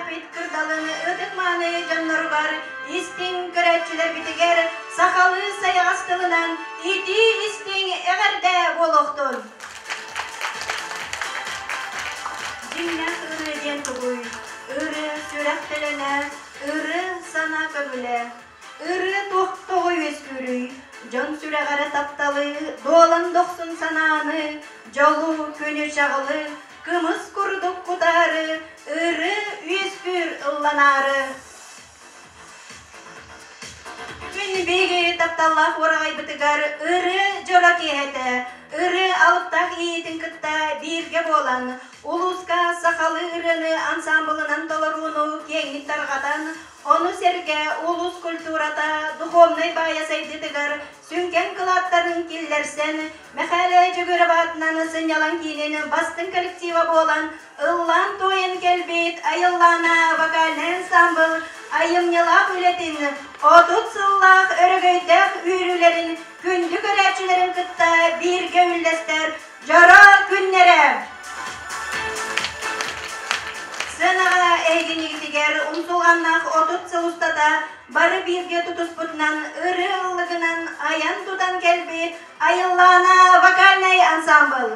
Бэстээхпит кырдалын ытык-мааны дьонноругар, истиҥ көрөөччүлэрбитигэр сахалыы сайаҕас тылынан итии-истиҥ эҕэрдэ буолуохтун! Дьиҥнээх ырыа диэн тугуй? Ырыа сүрэх төлөнө, ырыа санаа көҥүлэ. Ырыа туох тоҕо үөскүүрүй? Дьон сүрэҕэр тапталы, дуолан дохсун санааны, дьолу, күнү чаҕылы, кымыс курдук кутаары, ырыа үөскүүр ылланаары. Күн биһиги тапталлаах уораҕайбытыгар ырыа дьоро киэһэтэ, ырыа алыптаах иэйиитин кытта бииргэ буолан, улууска сахалыы ырыаны ансаамбылынан толорууну киэҥник тарҕатан, ону сэргэ улуус культурата духовнай баайа сайдыытыгар сүҥкэн кылааттарын киллэрсэн, Мэхээлэ Дьөгүөрэп аатынан сынньалаҥ киинин бастыҥ коллектива буолан, ыллаан-туойан кэлбит Айыллаана вокальнай ансаамбыл айымньылаах үлэтин, 30 сыллаах өрөгөйдөөх үөрүүлэрин күндү көрөөччүлэрин кытта бииргэ үллэстэр дьоро күннэрэ! Сыанаҕа эһигинигитигэр умсулҕаннаах 30 сыл устата бары бииргэ тутуспутунан ырыа ыллыгынан айан-тутан кэлбит Айыллаана вокальнай ансаамбыл.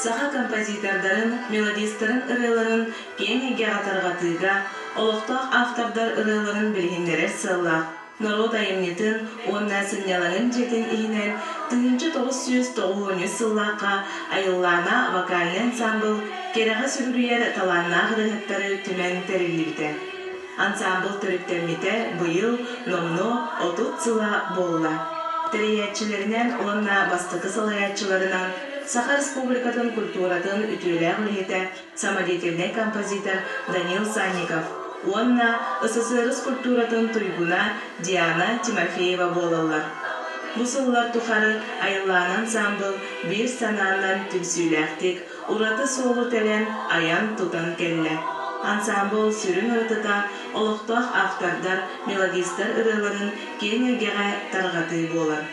Саха композитордарын, мелодистарын ырыаларын киэҥ эйгэҕэ тарҕатыыга, олохтоох автордар ырыаларын билиһиннэрэр сыаллаах норуот айымньытын уонна сынньалаҥын дьиэтин иһинэн 1993 сыллаахха Айыллаана вокальнай ансаамбыл кэрэҕэ сүгүрүйэр талааннаах ырыаһыттары түмэн тэриллибитэ. Ансаамбыл төрүттэммитэ быйыл номнуо 30 сыла буолла. Тэрийээччилэринэн уонна бастакы салайааччыларынан Саха Республикатын культуратын үтүөлээх үлэһитэ, самодеятельнай композитор Данил Санников, уонна СССР культуратын туйгуна Диана Тимофеева буолаллар. Бу сыллар тухары Айыллаана ансаамбыл биир санаанан түмсүүлээхтик, ураты суолу тэлэн, айан-тутан кэллэ. Ансаамбыл сүрүн уратыта олохтоох автордар, мелодистар ырыаларын киэҥ эйгэҕэ тарҕатыы буолар.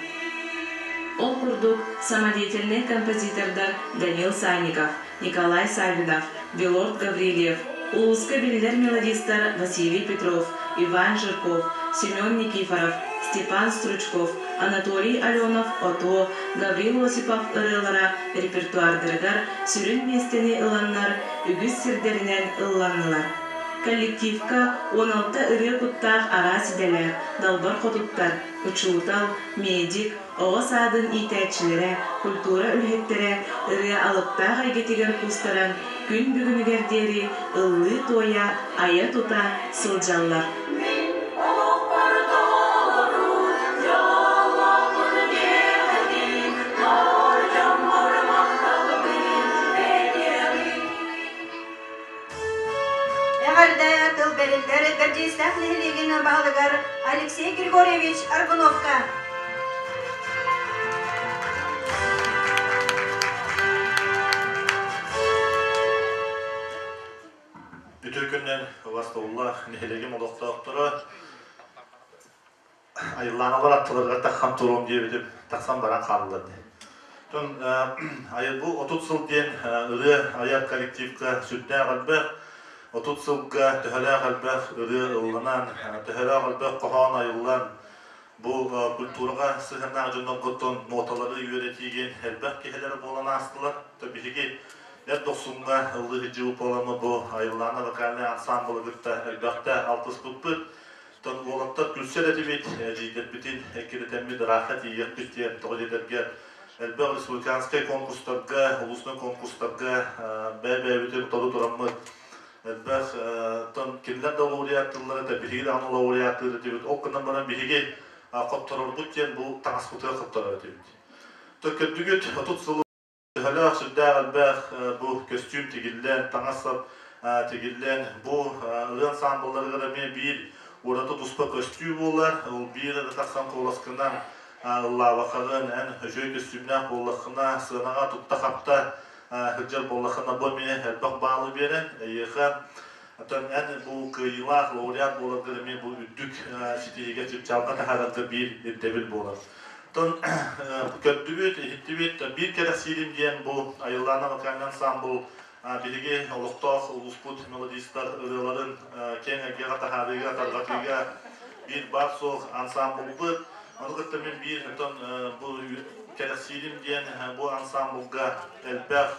Ол курдук, самодеятельнай композитордар Данил Санников, Николай Саввинов, Велорд Гаврильев, улууска биллэр мелодистар Василий Петров, Иван Жирков, Семен Никифоров, Степан Стручков, Анатолий Аленов-Отуо, Гаврил Осипов ырыалара репертуардарыгар сүрүн миэстэни ыланнар, үгүс сирдэринэн ылланнылар. Коллективка 16 ырыа куттаах араас идэлээх далбар хотуттар, учуутал, медик, оҕо саадын иитээччилэрэ, культура үлэһиттэрэ ырыа алыптаах эйгэтигэр куустаран, күн бүгүнүгэр диэри ыллыы-туойа, айа-тута сылдьаллар. Эҕэрдэ тыл бэриллэр Бэрдьиэстээх нэһилиэгин баһылыгар Алексей Григорьевич Аргуновка. Үтүө күнүнэн убастабыллаах нэһилиэгим олохтоохторо Айыллааналар аттыларыгар тахсан туруом диэбитим, тахсан баран хааллылар дии. Тон бу 30 сыл диэн ырыа айар коллективка сүрдээх элбэх, 30 сылга төһөлөөх элбэх ырыа ылланан, төһөлөөх элбэх хоһоон айыллан, бу культураҕа сыһыаннаах дьонноргуттан ноталары үөрэтиигин элбэх киһилэр буолан аастылар. То биһиги эр дохсуҥҥа ыллыы сылдьыбыт буоламмыт бу Айыллаана вокальнай ансаамбылы кытта элбэхтэ алтыспыппыт. Оттон уолаттар күлсэр этибит, эдьиийдэрбитин эккирэтэммит ыраахха тиийиэхпит диэн, тоҕо диэтэргэ элбэх республиканскай конкурстарга, улуусунай конкурстарга бэйэ-бэйэбитин утары тураммыт элбэх оттон кинилэр да лауреаттыыллар этэ, биһиги даҕаны лауреаттыыр этибит. Ол гынан баран биһиги хотторорбут диэн бу таҥаспытыгар хотторор этибит. То көрдүгүт, 30 сыл Төһөлөөх сүрдээх элбэх бу көстүүм тигиллэн, таҥас-сап тигиллэн, бу ырыа ансаамбылларыгар эмиэ биир ураты туспа көстүү буолар. Ол биир эрэ тахсан куоласкынан ыллаабаккаҕын, эн үчүгэй көстүүмнээх буоллаххына, сыанаҕа тутта-хапта сылдьар буоллаххына, бу эмиэ элбэх баалы биэрэн, эйиэхэ оттон эн бу кыайыылаах лауреат буоларгар эмиэ бу үрдүк ситиһиигэ чыпчаалга таһаарарга биир ирдэбил буолар. Оттон көрдүбүт, иһиттибит, биир кэрэхсиирим диэн бу Айыллаана вокальный ансамбл биһиги олохтоох улууспут мелодистар ырыаларын киэҥ эйгэҕэ таһаарыыга, тарҕатыыга биир баар-суох ансамблбыт. Ону кытта мин биир оттон бу кэрэхсиирим диэн бу ансамблга элбэх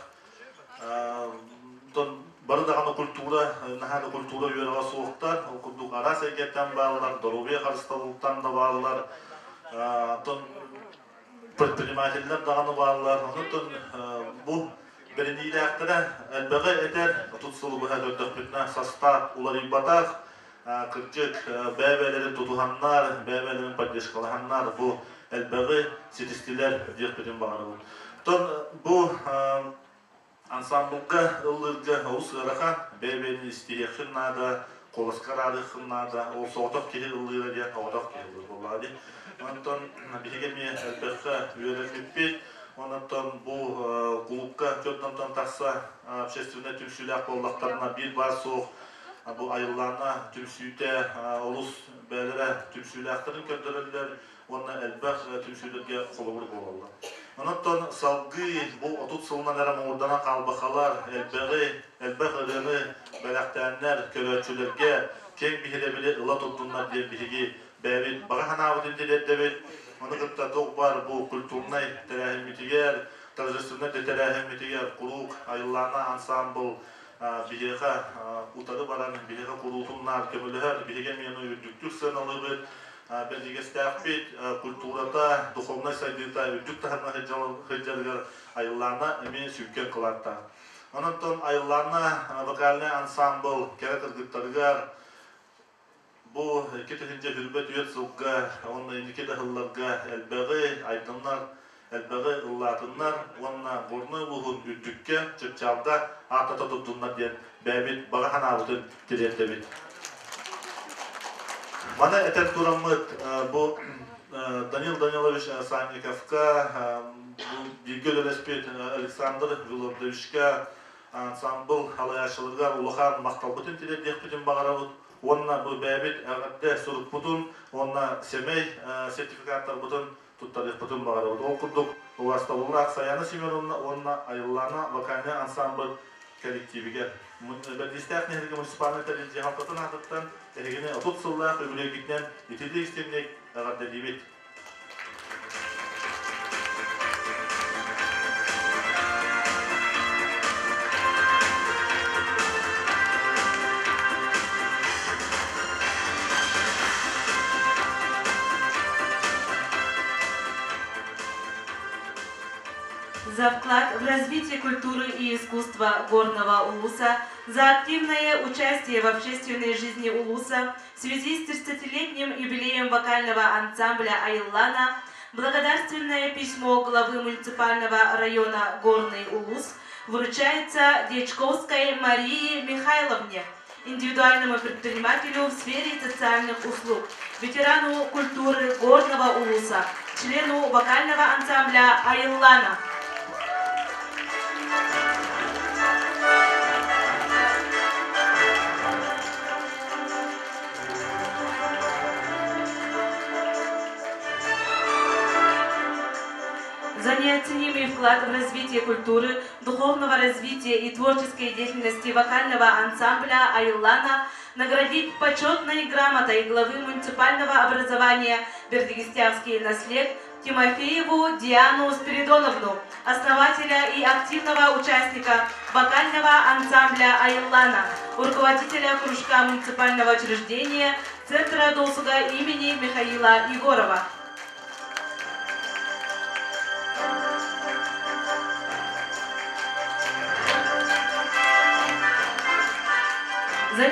Оттон бары даҕаны культура, наһаа да культура үөрэҕэ суохтар, ол курдук араас эйгэттэн бааллар, доруобуйа харыстабылыттан да бааллар, оттон предпринимателлэр даҕаны бааллар. Онон бу бэриниилээхтэрэ элбэҕи этэр, 30 сылы быһа көрдөхпүтүнэ састаап уларыйбатах, кырдьык бэйэ-бэйэлэрин тутуһаннар, бэйэ-бэйэлэрин поддержкалаһаннар бу элбэҕи ситистилэр диэхпитин баҕарабын. Оттон бу ансамблга ыллыырга олус ыарахан, бэйэ-бэйэни истиһиэххин наада, куоласка араарыаххын наада, ол соҕотох киһи ыллыыра диэн оҕотох киһи ыллыыр буоллаҕа дии. Онтон биһиги эмиэ элбэххэ үөрэммиппит, онтон бу кулуупка дьонтон тахса общественнай түмсүүлээх буоллахтарына биир баар суох бу Айыллаана түмсүүтэ олус бэйэлэрэ түмсүүлээхтэрин көрдөрөллөр уонна элбэх түмсүүлэргэ холобур буолаллар. Онон салгыы бу 30 сылынан эрэ муҥурданан хаалбакалар элбэҕи, элбэх ырыаны бэлэхтээннэр көрөөччүлэргэ киэҥ биһирэбили ыла турдуннар диэн биһиги бэйэбит баҕа санаабытын тириэрдэбит. Ону кытта туох баар бу культурнай тэрээһиммитигэр, торжественнай да тэрээһиммитигэр куруук Айыллаана ансаамбыл биһиэхэ утары баран, биһиэхэ куруутун наар көмөлөһөр, биһиги эмиэ үрдүктүк сыаналыыбыт, бэрдьигэстээхпит, культурата, духовнай сайдыыта үрдүк таһымҥа сылдьарыгар Айыллаана эмиэ сүҥкэн кылааттаах. Онон Айыллаана вокальнай ансаамбыл кэрэ кыргыттарыгар бу 2024 сылга уонна инники да сылларга элбэҕи айдыннар, элбэҕи ыллаатыннар уонна Горнай улууһун үрдүккэ, чыпчаалга ааттата турдуннар диэн бэйэбит баҕа санаабытын тириэрдэбит. Маны этэн тураммыт бу Данил Данилович Санниковка, бииргэ үлэлэспит Александр Вилордовичка, ансамбыл халайааччыларыгар улахан махталбытын тириэрдиэхпитин баҕарабыт уонна бу бэйэбит эҕэрдэ сурукпутун уонна сэмэй сертификаттарбытын туттарыахпытын баҕарабыт. Ол курдук убаастабыллаах Саяна Семеновна уонна Айыллаана вокальнай ансамбль коллективигэр Бэрдиистээх нэһилиэгэ муниципальнай тэрилтэ дьаһалтатын аатыттан эһигини 30 сыллаах үбүлүөйгүтүнэн итилии истиҥник эҕэрдэлиибит! За вклад в развитие культуры и искусства Горного Улуса, за активное участие в общественной жизни Улуса в связи с 30-летним юбилеем вокального ансамбля «Айыллана» благодарственное письмо главы муниципального района Горный Улус вручается Дьячковской Марии Михайловне, индивидуальному предпринимателю в сфере социальных услуг, ветерану культуры Горного Улуса, члену вокального ансамбля «Айыллана». За неоценимый вклад в развитие культуры, духовного развития и творческой деятельности вокального ансамбля «Айыллана» наградить почетной грамотой главы муниципального образования Бердигестявский наслед Тимофееву Диану Спиридоновну, основателя и активного участника вокального ансамбля «Айыллана», руководителя кружка муниципального учреждения Центра досуга имени Михаила Егорова. За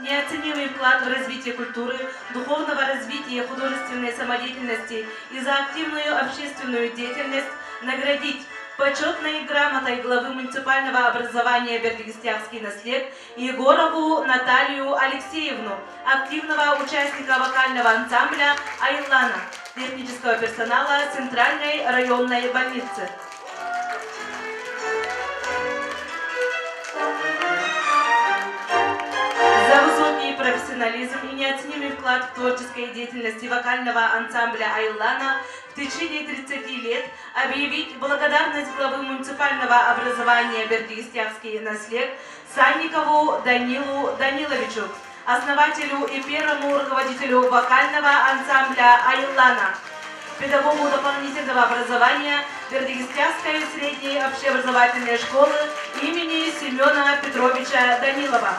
неоценимый вклад в развитие культуры, духовного развития художественной самодеятельности и за активную общественную деятельность наградить почетной грамотой главы муниципального образования Бердигестявский наслед Егорову Наталью Алексеевну, активного участника вокального ансамбля «Айыллана», технического персонала Центральной районной больницы. За высокий профессионализм и неоценимый вклад в творческой деятельности вокального ансамбля «Айыллана» в течение 30 лет объявить благодарность главы муниципального образования Бердигестявский наслед Санникову Данилу Даниловичу, основателю и первому руководителю вокального ансамбля «Айыллана», педагогу дополнительного образования Бердигестявской средней общеобразовательной школы имени Семена Петровича Данилова.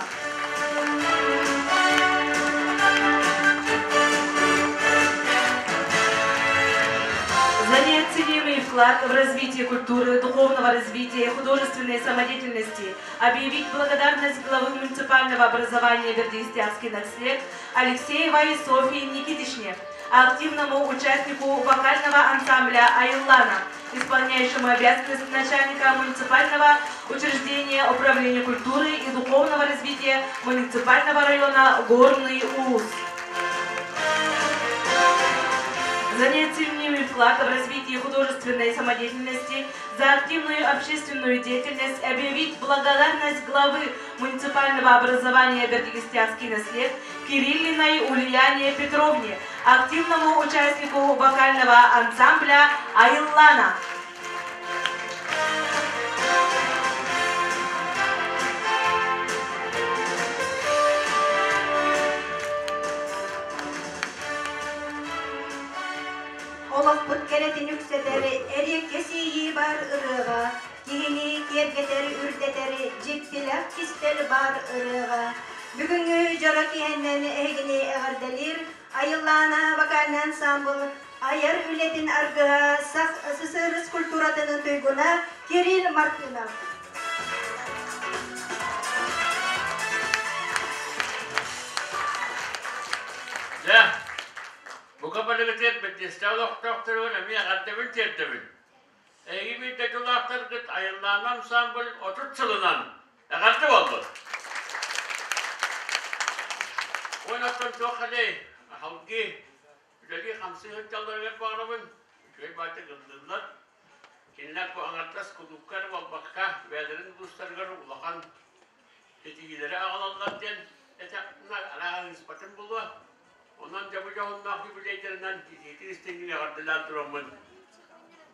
За неоценимый вклад в развитие культуры, духовного развития и художественной самодеятельности объявить благодарность главы муниципального образования Бердигестявский наслед Алексеевой Софье Никитичне, активному участнику вокального ансамбля «Айыллана», исполняющему обязанности начальника муниципального учреждения Управления культуры и духовного развития муниципального района Горный Улус. За неоценимый вклад в развитие художественной самодеятельности, за активную общественную деятельность объявить благодарность главы муниципального образования Бердигестявский наслед Кириллиной Ульяне Петровне, активному участнику вокального ансамбля «Айыллана». Олохпут кэрэтин үксэтэр эриэккэс иэйии баар ырыаҕа, киһини киэргэтэр, үрдэтэр дьиктилээх кистэл баар ырыаҕа. Бүгүҥҥү дьоро киһинэн эһигини эҕэрдэлиир Айыллаана вокальнай ансаамбыл айар үлэтин аргыһа Сах СССР культуратын туйгуна Кирилл Мартынов. Дьэ, бука барыгытыгар бэрдиэстээх олохтоохторугар эмиэ эҕэрдэбин тиэрдэбин. Эһиги биир дойдулаахтаргыт Айыллаана ансаамбыл 30 сылынан эҕэрдэ буоллун! Бүгүн оттон туох элэй, халгыы, үлэлии-хамсыы сылдьалларыгар баҕарабын, үчүгэй баайдык ыллыыллар. Кинилэр бу аҥардас кулуупка эрэ буолбакка, бэйэлэрин улуустарыгар улахан ситиһиилэри аҕалаллар диэн этэхпинэ, арааһа ыыспатым буолуо. Онон дьэ бу дьоһуннаах юбилейдарынан итиитин истиҥник эҕэрдэлээн тураммын,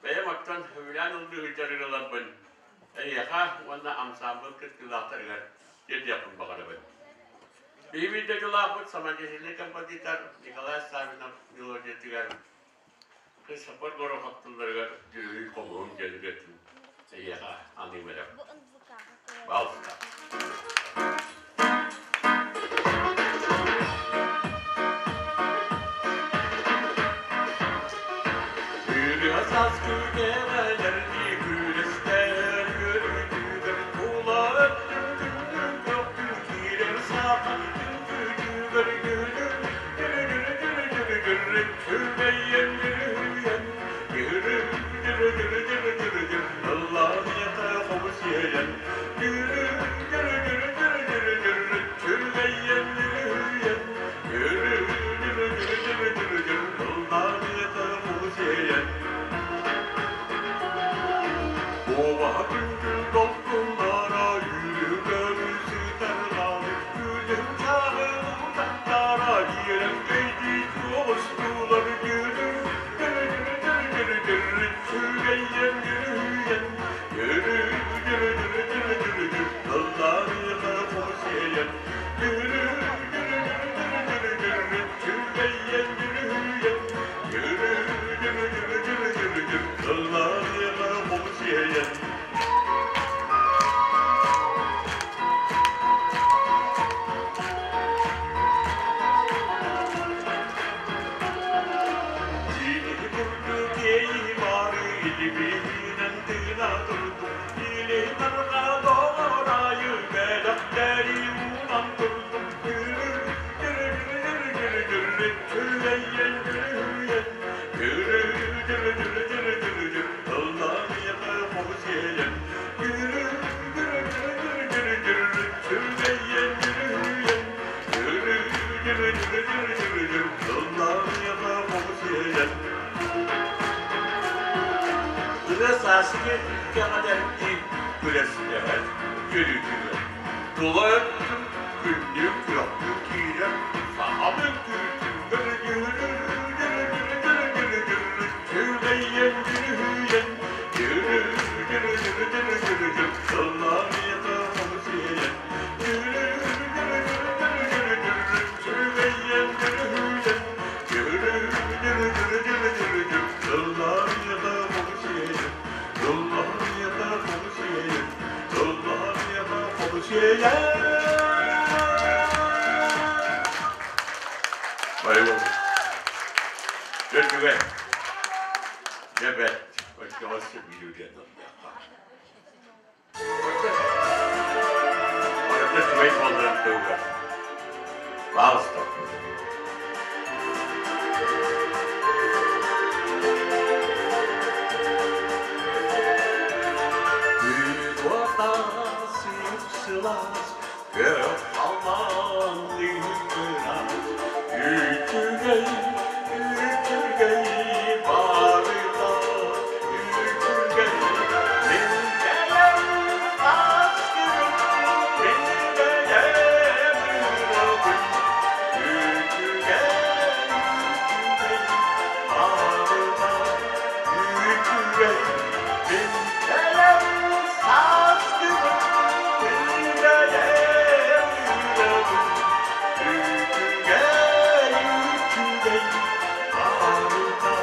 бэйэм оттон сөбүлээн ыллыы сылдьар ырыаларбын эйиэхэ уонна ансаамбыл кыттыылаахтарыгар тиэрдиэхпин баҕарабын. Биһиги дойдулаахпыт самодеятельнай композитор Николай Саввинов мелодиятыгар Христофор Горохов тылларыгар Дьүрүһүй хомуһум диэн ырыатын эйиэхэ аныым эрэ. Пожалуйста. Үрүө саас күнэрэлэрдии күрэстэр үөрүүтүгэр тула өттүн күндүн көхтүн киирэр саха үҥкүүтүгэр дьүрү дьүрү дьүрү дьүрү дьүрү күрэйэн дьүрүһүйэн дьүрү дьүрү дьүрү дьүрү дьүрү дьүрү ылланыйата хобус иэйэн дьүрү дьүрү дьүрү дьүрү дьүрү дьүрү күрэйэн дьүрүһүйэн дьүрү дьүрү дьүрү дьүрү дьүрү дьүрү ылланыйата хобус иэйэн Кубаһа күндүл долгуннара үүрү-көрү сытарҕалы күлүм чаҕыл таттара иэрэҥкэйдии туоҕустуулар дьүрү дьүрү дьүрү дьүрү дьүрү сүгэйэн дьүрүһүйэн дьүрү дьүрү дьүрү дьүрү дьүрү дьүр ылларыйха хомусиэйэн дьүрү дьүрү дьүрү дьүрү дьүрү сүгэйэн дьүрүһүйэн дьүрү дьүрү дьүрү дьүрү дьүрү дьүр ылларыйха хомусиэйэн. Киһи курдук киэйи бары илибиинэн тыына турдум, илин арҕаа доҕор-айы бэлэхтэри уунан турдум. Дьүрү-дьүрү-дьүрү-дьүрү күрэйэн дьүрүһүйэн, дьүрү-дьүрү-дьүрү-дьүрү-дьүрү ылланыйха хомусиэйэн, дьүрү-дьүрү-дьүрү-дьүрү-дьүрү күрэйэн дьүрүһүйэн, дьүрү-дьүрү-дьүрү-дьүрү-дьүрү ылланыйха хомусиэйэн. Ырыа сааскы кэҕэлэрдии күрэстэһэр үөрүүтүгэр тула өттүн күндү күөхтүү киирэр сахам үҥкүүтүгэр дьүрү-дьүрү-дьүрү-дьүрү-дьүрү күрэйэн дьүрүһүйэн дьүрү-дьүрү-дьүрү-дьүрү-дьүрү ылланыйха хомусиэйэн дьүрү-дьүрү-дьүрү-дьүрү-дьүрү күрэйэн дьүрүһүйэн дьүрү-дьүрү-дьүрү-дьүрү-дьүрү ылланыйха хомусиэйэн ылланыйха хомусиэйэн ылланыйха хомусиэйэн. Байбол. Дьөргүбэ. Дьэбэт. Оччоҕо сөбүлүүрэн ыллыахха. Барыта үчүгэй буолларын туһугар. Пожалуйста. Күн уота сып-сылаас, күөх халлаан ыраас, үчүгэй, үчүгэй барыта үчүгэй. Мин бэйэм таскыбын, мин бэйэм ырабын, үчүгэй, үчүгэй барыта үчүгэй. Мин бэйэм сааскыбын, мин бэйэм ырабын, үчүгэй, үчүгэй барыта.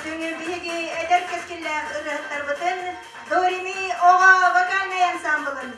Көрсүҥ биһиги эдэр кэскиллээх ырыаһыттарбытын Дорими оҕо вокальнай ансамблын.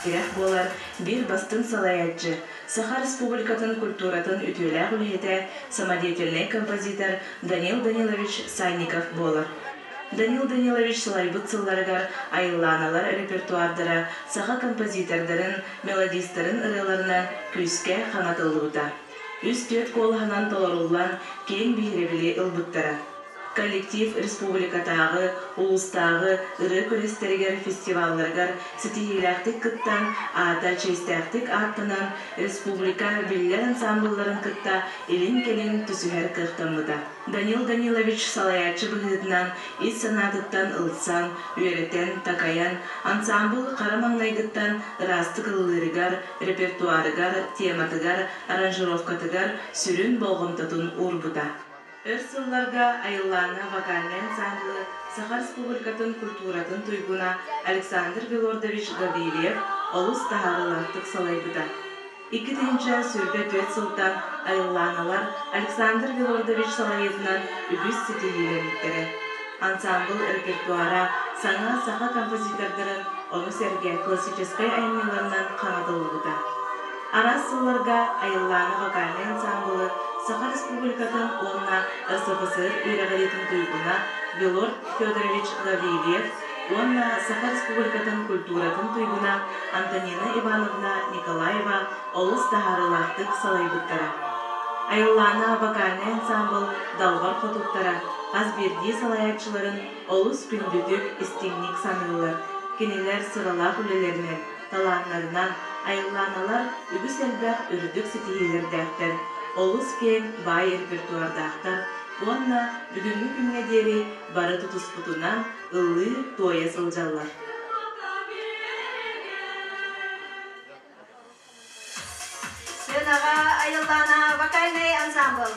Тирэх буолар биир бастыҥ салайааччы, Саха Республикатын культуратын үтүөлээх үлэһитэ, самодеятельнай композитор Данил Данилович Санников буолар. Данил Данилович салайбыт сылларыгар Айыллааналар репертуардара саха композитордарын, мелодистарын ырыаларынан күүскэ хаҥатыллыбыта. Үс-түөрт куолаһынан толоруллан, киэҥ биһирэбили ылбыттара. Коллектив республикатааҕы, улуустааҕы ырыа күрэстэригэр, фестивалларыгар ситиһиилээхтик кыттан, аата чиэстээхтик ааттанан, республика биллэр ансамблларын кытта илин-кэлин түсүһэр кыахтаммыта. Данил Данилович салайааччы быһыытынан ис санаатыттан ылсан, үөрэтэн, такайан, ансамбл хара маҥнайгыттан ыраастык ыллыырыгар, репертуарыгар, тематыгар, аранжировкатыгар сүрүн болҕомтотун уурбута. Өр сылларга Айыллаана вокальнай ансамблы Саха Республикатын культуратын туйгуна Александр Белордович Гаврильев олус таһаарыылаахтык салайбыта. 2024 сылтан Айыллааналар Александр Белордович салайыытынан үгүс ситиһиилэммиттэрэ. Ансамбл репертуара саҥа саха композитордарын, ону сэргэ классическай айымньыларынан хаҥатыллыбыта. Араас сылларга Айыллаана вокальнай ансаамбылы Саха Республикатын уонна РСФСР үөрэҕириитин туйгуна Белорд Федорович Гаврильев уонна Саха Республикатын культуратын туйгуна Антонина Ивановна Николаева олус таһаарыылаахтык салайбыттара. Айыллаана вокальнай ансаамбыл далбар хотуттара хас биирдии салайааччыларын олус күндүтүк, истиҥник саныыллар. Кинилэр сыралаах үлэлэринэн, талааннарынан айыллааналар үгүс элбэх үрдүк ситиһиилэрдээхтэр, олус киэҥ баай репертуардаахтар уонна бүгүҥҥү күҥҥэ диэри бары тутуспутунан ыллыы-туойа сылдьаллар. Сыанаҕа Айыллаана вокальнай ансамбл.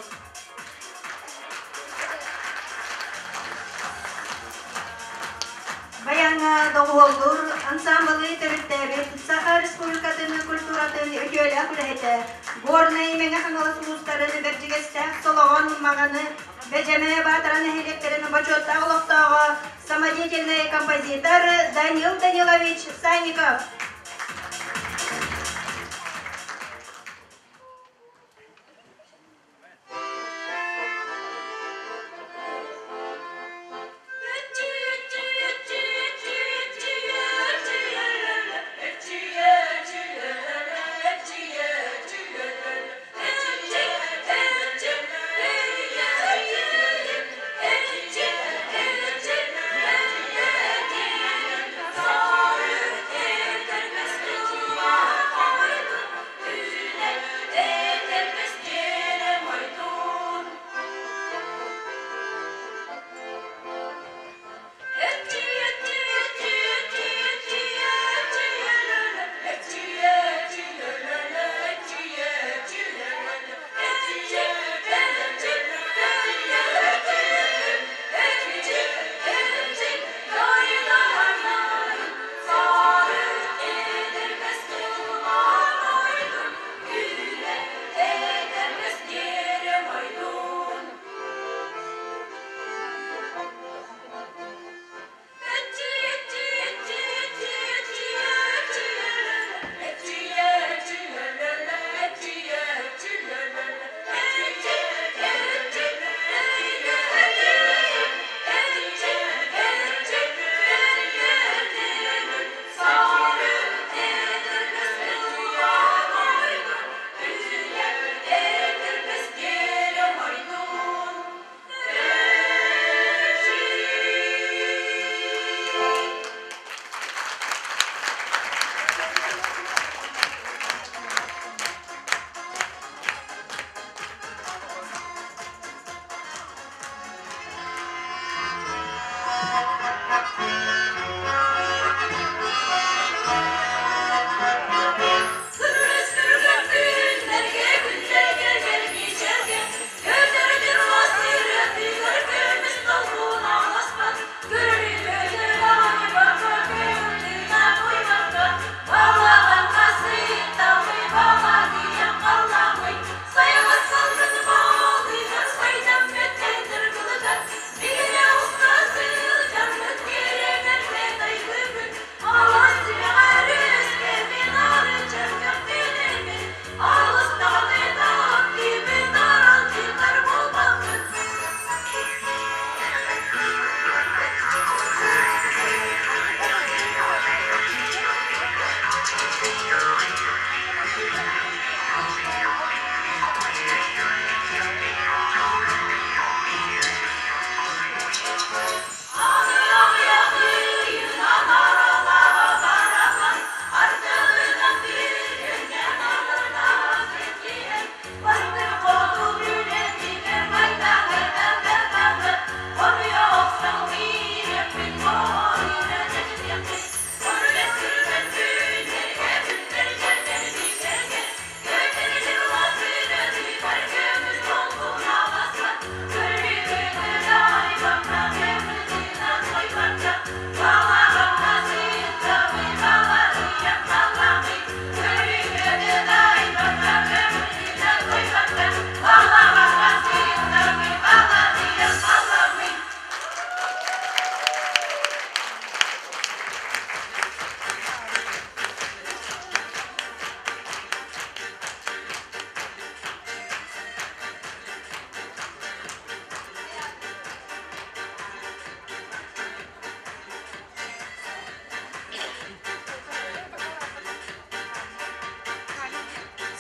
Баяҥҥа доҕуһуоллуур ансаамбылы төрүттээбит Саха Республикатын культуратын үтүөлээх үлэһитэ, Горнай Мэҥэ Хаҥалас улуустарын Бэрдьигэстээх Солоҕон Маҕаны Бэдьэмэ Баатара нэһилиэктэрин бочуоттаах олохтооҕо, самодеятельнай композитор Данил Данилович Санников.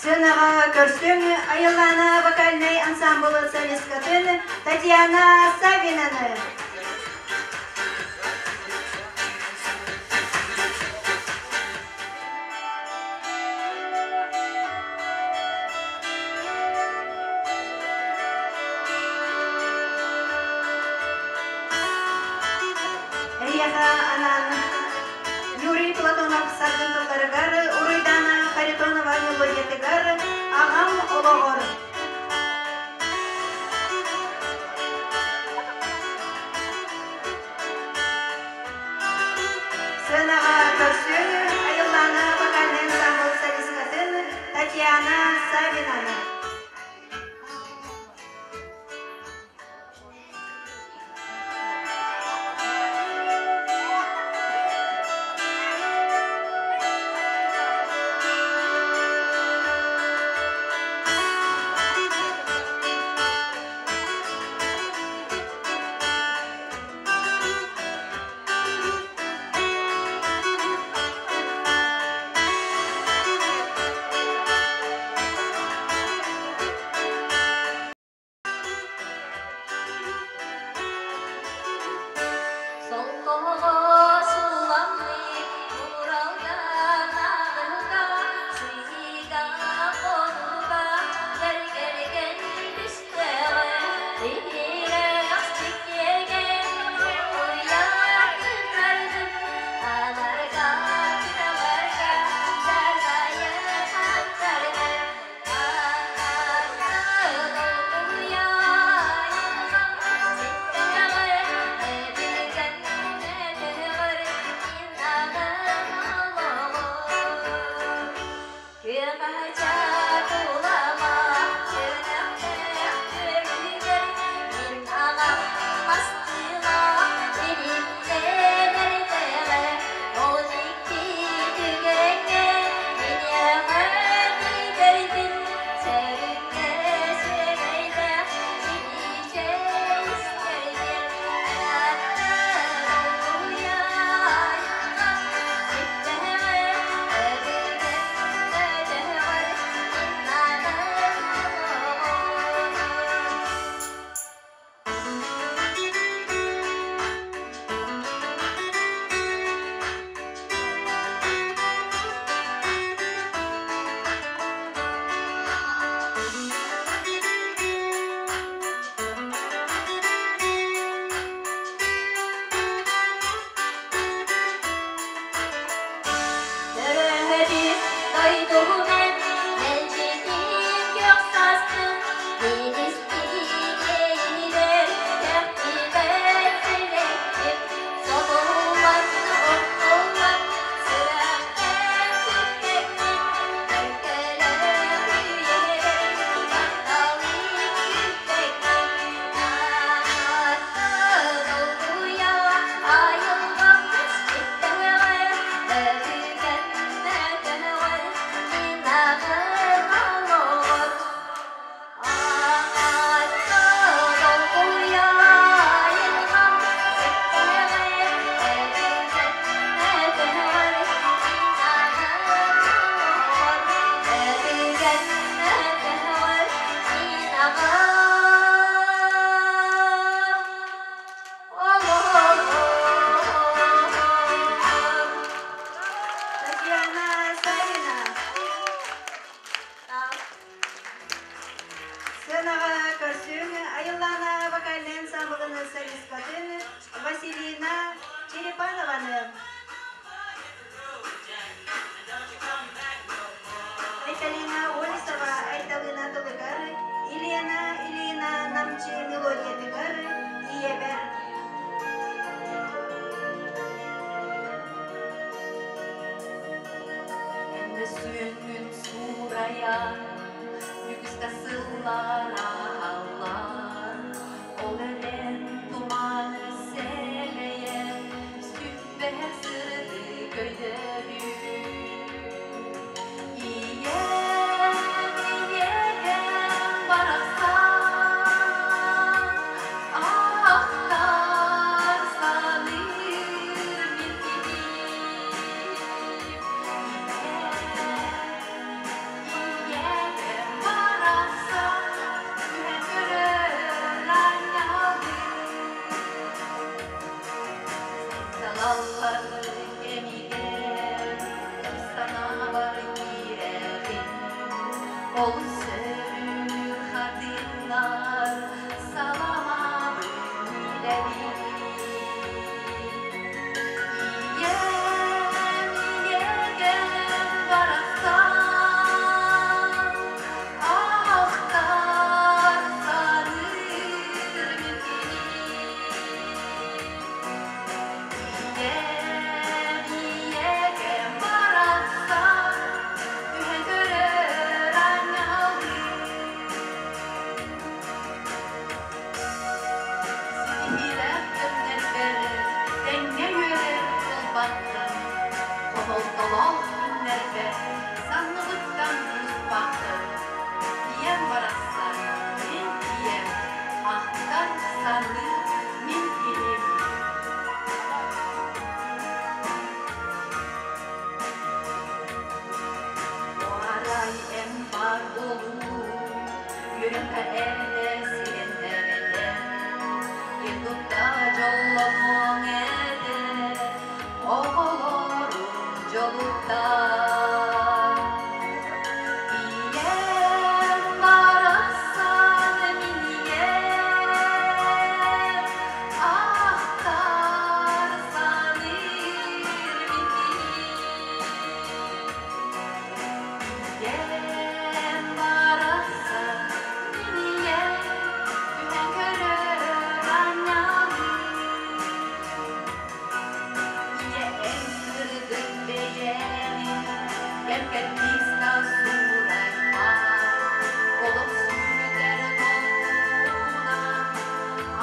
Сыанаҕа көрсүҥ Айыллаана вокальнай ансамблы солисткатын Татьяна Савинаны. Эйиэхэ анаан Юрий Платонов саргын тылларыгар, Уруйдаана Харитонова мелодиятыгар «Аҕам олоҕор». Сыанаҕа көрсүөн Айыллаана вокальнай ансамбл солисткатын Татьяна Савинаны. Солкоҕо сууламмыт уралга наарга сыһыыга хонууга бэргэргэн түстэҕэ тиһирэх сиккиэгэн уйа күннэрдим аларга күнэлэргэ дарбайы хаттаргар Төрөөбүт дойдугунан мэлдьитин күөх саастык илистиҥ кэхтибэт сибэкким сотуллан оттуллан сүрэхтэн сүппэккин өркөлөөх үйэбэр тапталын күүппэккин ааттан долгуйа айылҕам ситтэҕэ өбүгэм мөтөҕөр мин аҕам олоҕор ааттан долгуйа айылҕам ситтэҕэ өбүгэм мөтөҕөр мин аҕам олоҕор өбүгэм мөтөҕөр мин аҕам олоҕор. Татьяна Савина. Сыанаҕа көрсүҥ Айыллаана вокальнай ансамблын солисткатын Василина Черепанованы. Айталина Олесова Айталына тылыгар, Елена Ильина Намчы мелодиятыгар Ийэбэр. Мөссүөҥҥүн суурайан, үгүскэ сыллар ааһаллар. Ол эрэн туманы сэлэйэн, сүппэт сырдык өйдөбүл. Ийэм, ийэм барахсан, ахтар саныыр мин киһим. Ийэм, Олус сөбүлүүр хатыҥнар саламабын билэбин. Ийэм, ийэкэм барахсан, ахтар саныыр мин кини. Ийэм, ийэкэм барахсан, түһэн көрөр аанньалыы. Ситиһиилээх кэмнэрбэр тэҥҥэ үөрэр буолбаккын, хомолтолоох күннэрбэр санныбыттан кууспаккын. Ийэм барахсан, мин ийэм, ахтар саныыр мин киһим. Арай эн баар буолуу, үөрүөххэ этэ сирэннэбэтэ, киэн тутта дьоллонуоҥ этэ, оҕолорум дьолуттан. Ийэм барахсан мин ийэм, ахтар саныыр мин киһим. Ийэм барахсан мин ийэм, түһэн көрөр аанньалыы. Ийэ эн сырдык бэйэни, кэм кэрдиискэ суурайбат. Олох сүүтэр долгуна,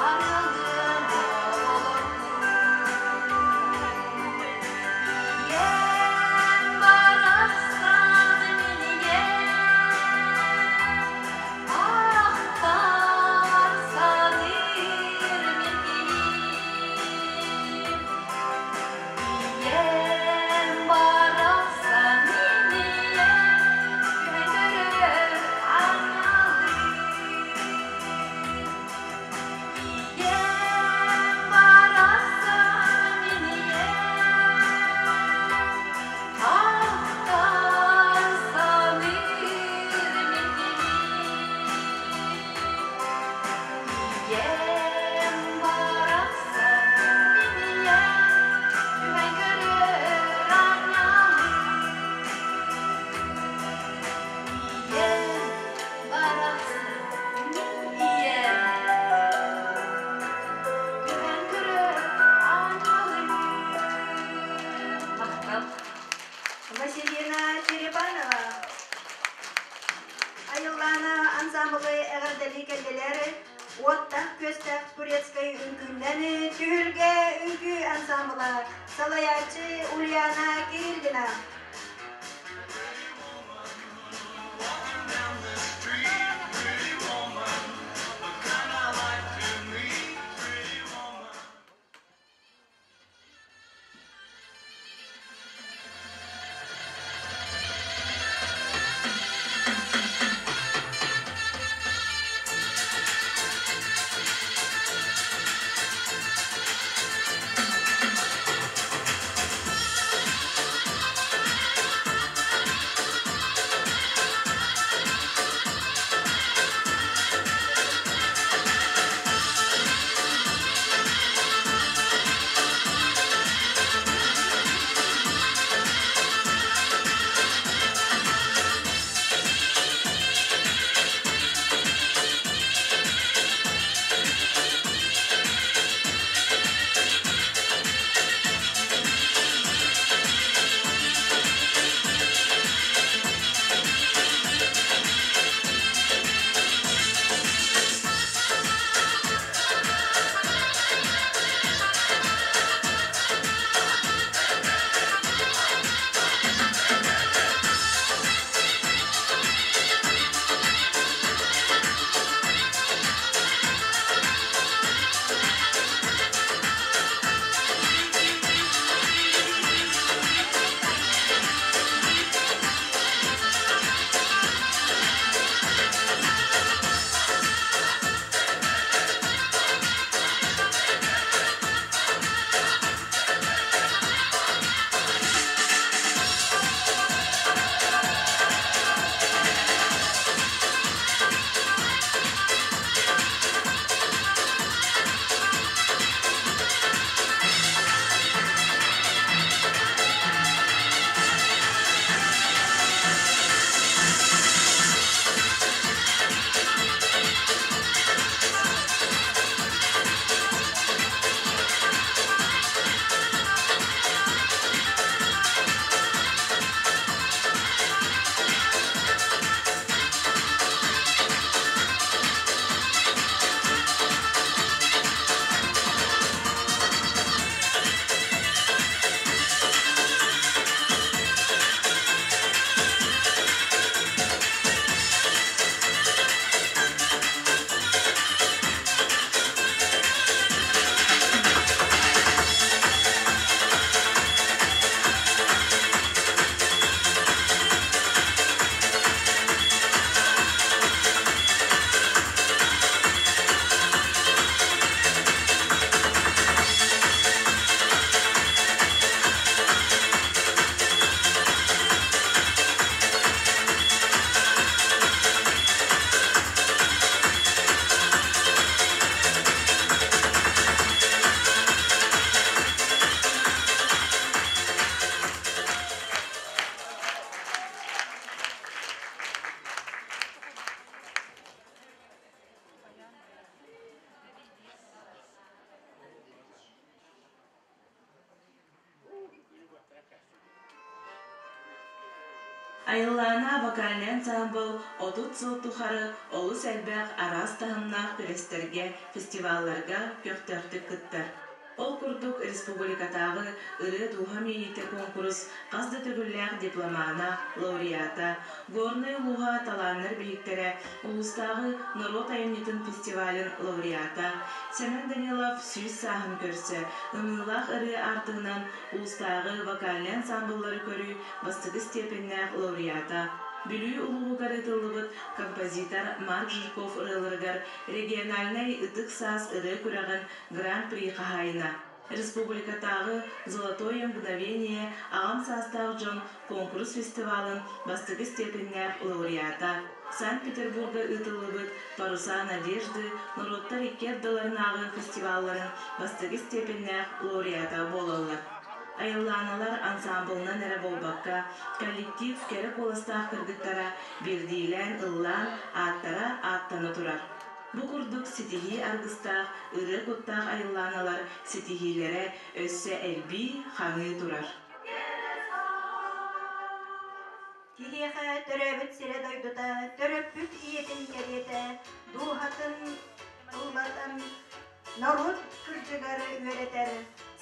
арыллыан оҕолордуу. Ийэм барахсан мин ийэм, ахтар саныыр мин киһим. Ийэм барахсан мин ийэм, түһэн көрөр аанньалыы. Ийэм барахсан мин ийэм, ахтар саныыр мин киһим. Ийэм барахсан мин ийэм, түһэн көрөр аанньалыы. Ийэм барахсан мин ийэм, түһэн көрөр аанньалыы. Махтал. Василина Черепанова. Айыллаана ансамблы эҕэрдэлии кэллилэр. Уоттаах-күөстээх турецкай үҥкүүннэн Түһүлгэ үҥкүү ансамбла, салайааччы Ульяна Кириллина. Айыллаана вокальнай ансаамбыл 30 сыл тухары олус элбэх араас таһымнаах күрэстэргэ, фестивалларга көхтөөхтүк кыттар. Ол курдук республикатааҕы ырыа дууһа миэйиитэ куонкурус хас да төгүллээх дипломана, лауреата, Горнай улууһа талааннар биһиктэрэ улуустааҕы норуот айымньытын фестивалын лауреата Сэмэн Данилов 100 сааһын көрсө Ымыылаах ырыа аартыгынан улуустааҕы вокальнай ансаамбыллары көрүү бастакы степеннээх лауреата, Бүлүү улууһугар ыытыллыбыт композитор Марк Жирков ырыаларыгар региональнай Ытык саас ырыа күрэҕин Гран-при хаһаайына, республикатааҕы Золотое мгновение аҕам саастаах дьон куонкурус фестивалын бастакы степеннээх лауреата, Санкт-Петербурга ыытыллыбыт Паруса надежды норуоттар икки ардыларынааҕы фестивалларын бастакы степеннээх лауреата буолаллар. Айыллааналар ансаамбылынан эрэ буолбакка, коллектив кэрэ куоластаах кыргыттара биирдиилээн ыллаан, ааттара ааттана турар. Бу курдук ситиһии аргыстаах, ырыа куттаах айыллааналар ситиһиилэрэ өссө элбии, хаҥыы турар. Киһиэхэ төрөөбүт сирэ-дойдута, төрөппүт ийэтин кэриэтэ, дууһатын ыллатан норуот кырдьыгар үөрэтэр.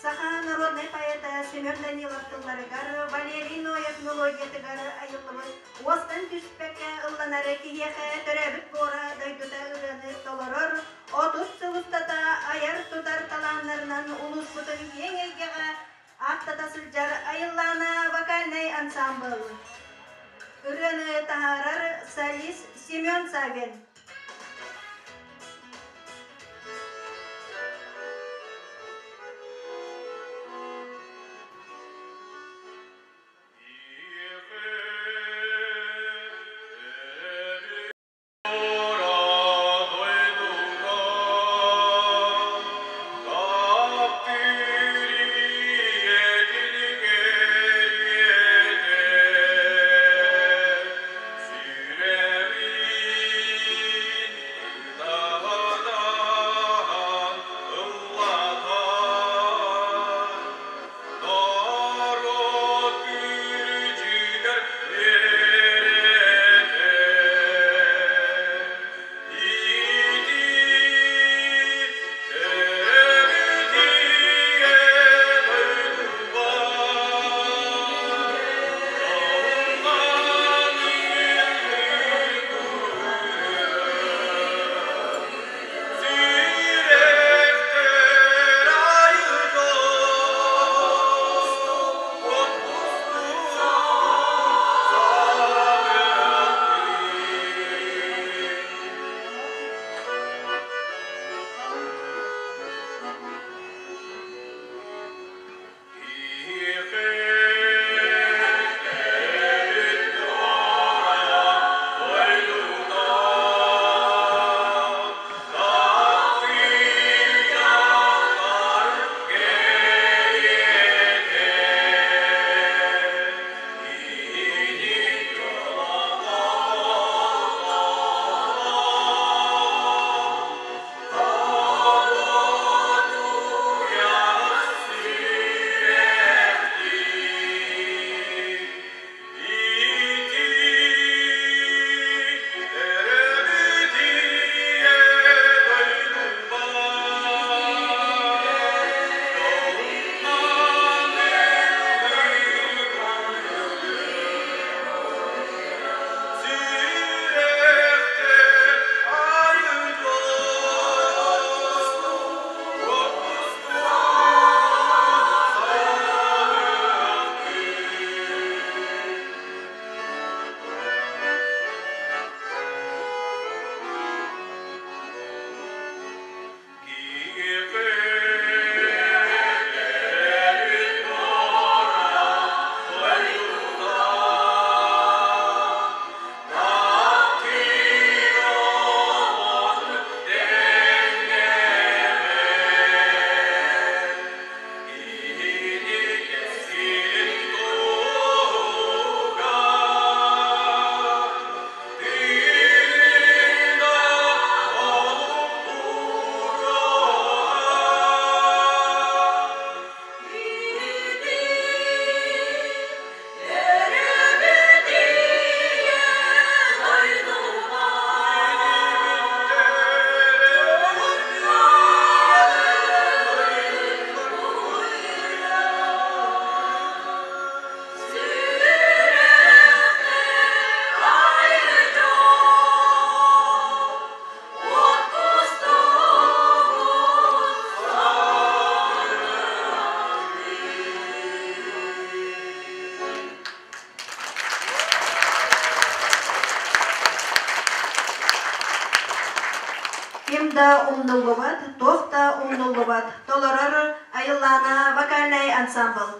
Саха народнай поэта Семен Данилов тылларыгар, Валерий Ноев мелодиятыгар айыллыбыт уостан түспэккэ ылланар киһиэхэ төрөөбүт буора дойдута ырыаны толорор, 30 сыл устата айар-тутар талааннарынан улууспутун киэҥ эйгэҕэ ааттата сылдьар Айыллаана вокальнай ансаамбыл. Ырыаны таһаарар солист Семен Савин. Сүрэҕи Да умнуллубат, туох да умнуллубат. Толорор Айыллаана вокальнай ансамбл.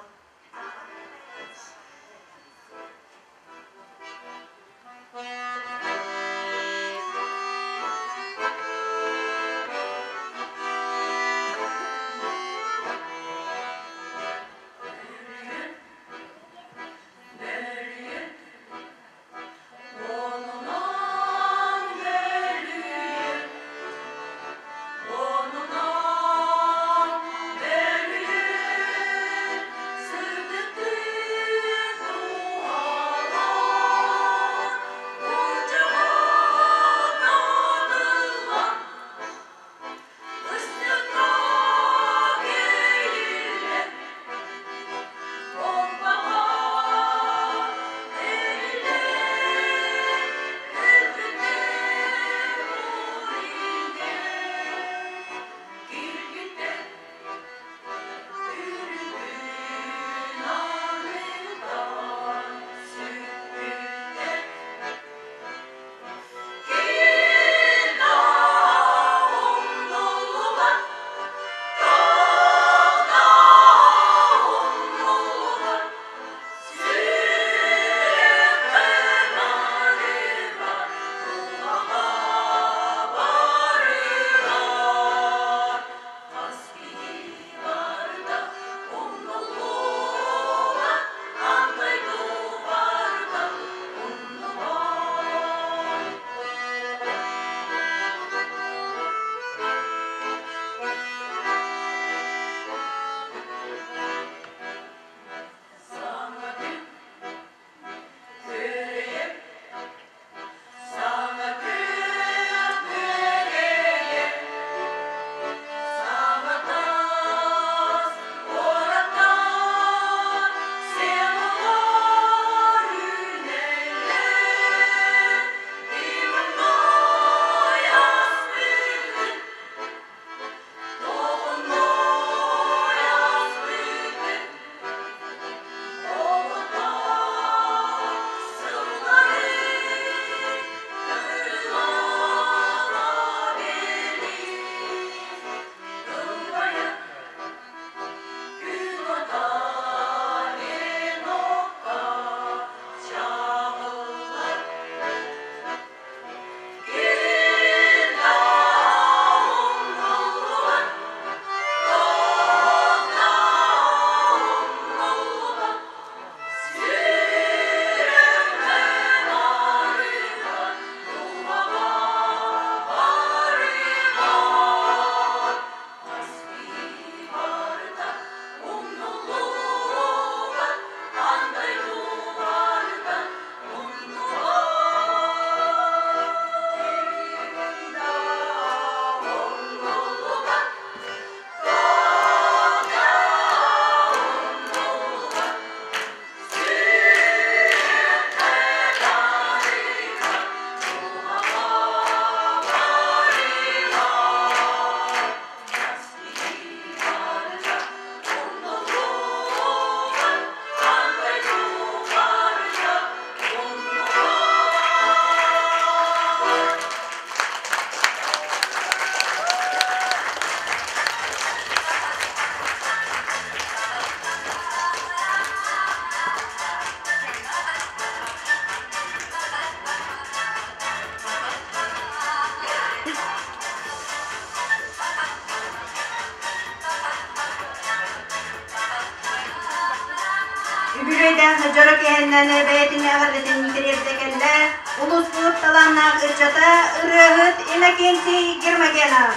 Үбүлүөйдээх дьоро киэһэннэн бэйэтин эҕэрдэтин тириэрдэ кэллэ улууспут талааннаах ыччата ырыаһыт Иннокентий Гермогенов.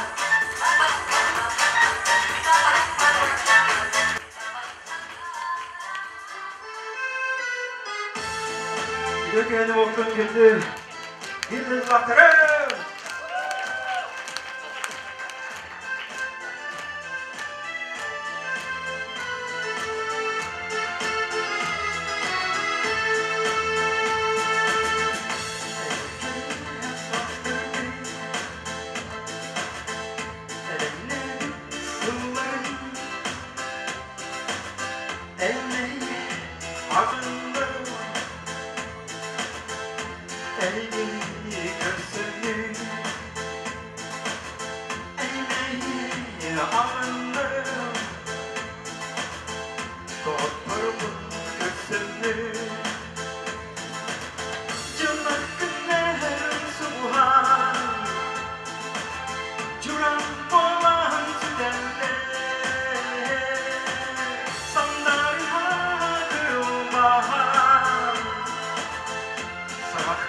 Үтүө киэһэни буолтун күндү биир дойдулаахтарым!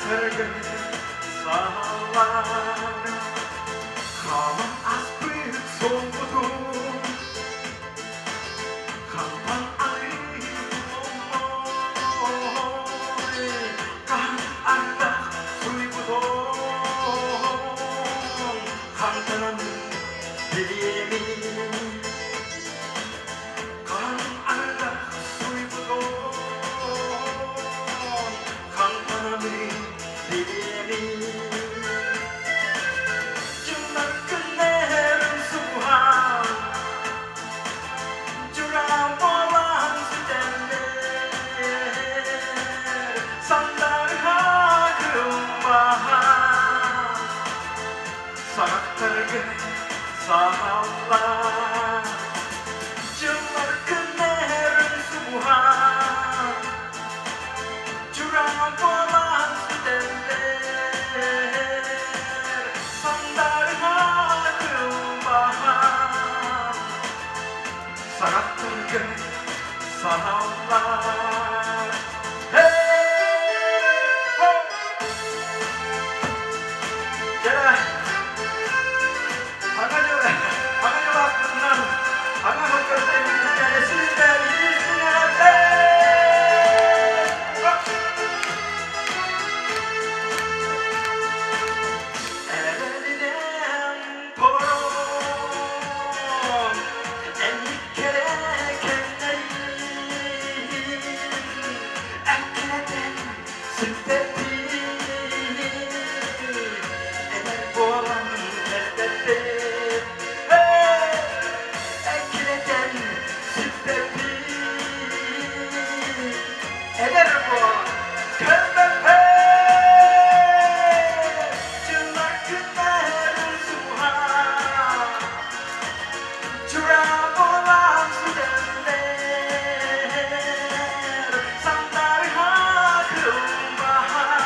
Сарактарга саалар Хаман аспыт солбутун Хантан ой Кан ардах суйбутун Хантанан билиэмин Кан ардах суйбутун Хантанан билиэмин Дьыллар күннэрин суһан Чурам болан сүтэллэр Сандарга кылбаһан Сарактарга сааллар Дьыллар күннэрин суһан Чурам болан сүтэллэр Сандарга кылбаһан Сарактарга сааллар Hey! Ho! Дьэ, Ага жыл, ага жыл аспытынан, ага жыл көрсөйбүтүнэн эсилдер, Эрэлинэн толорон, энниккере кэмнэрин, эккирэтэн сүппэппин, эдэр буолан кэлбэппин. Эккирэтэн сүппэппин, эдэр буолан кэлбэппин. Дьыллар күннэрин суһан, Чурам болан сүтэллэр, Сандарга кылбаһан.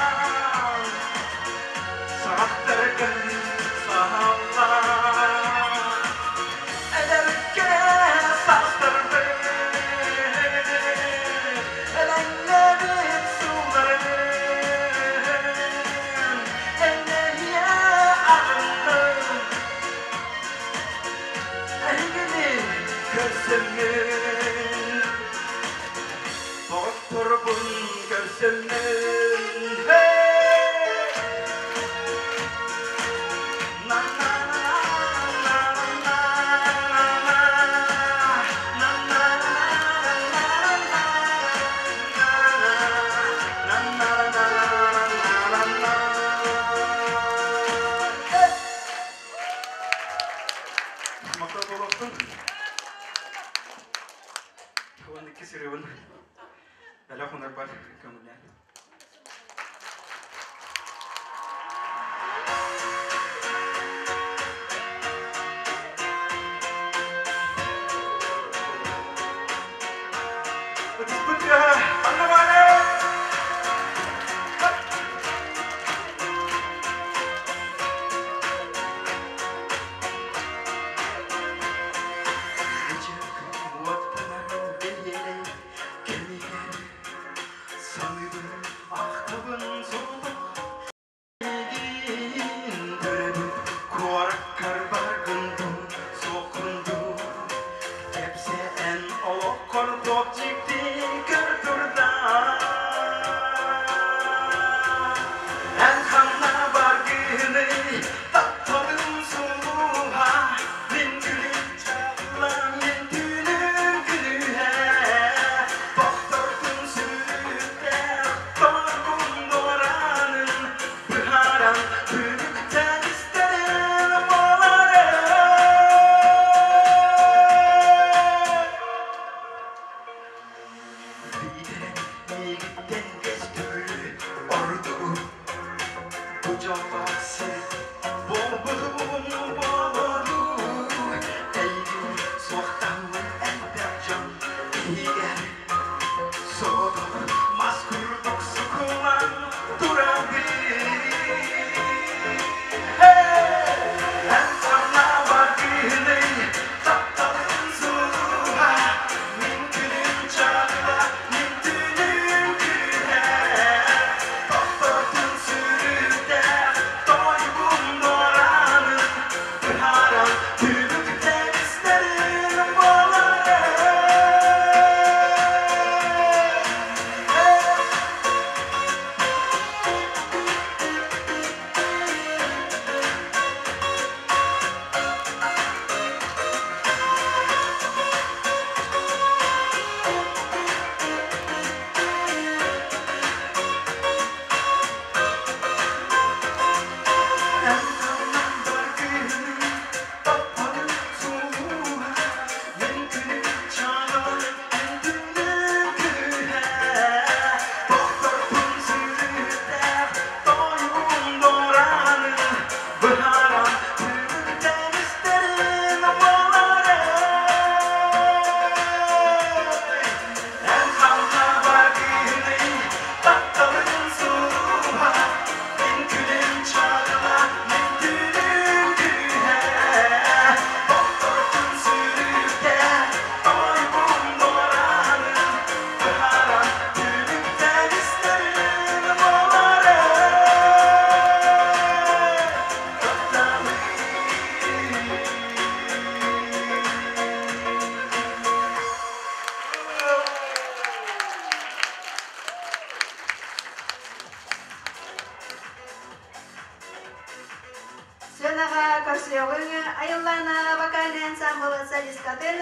сыанаҕа көрсүөҕүҥ Айыллаана вокальнай ансамбл солисткатын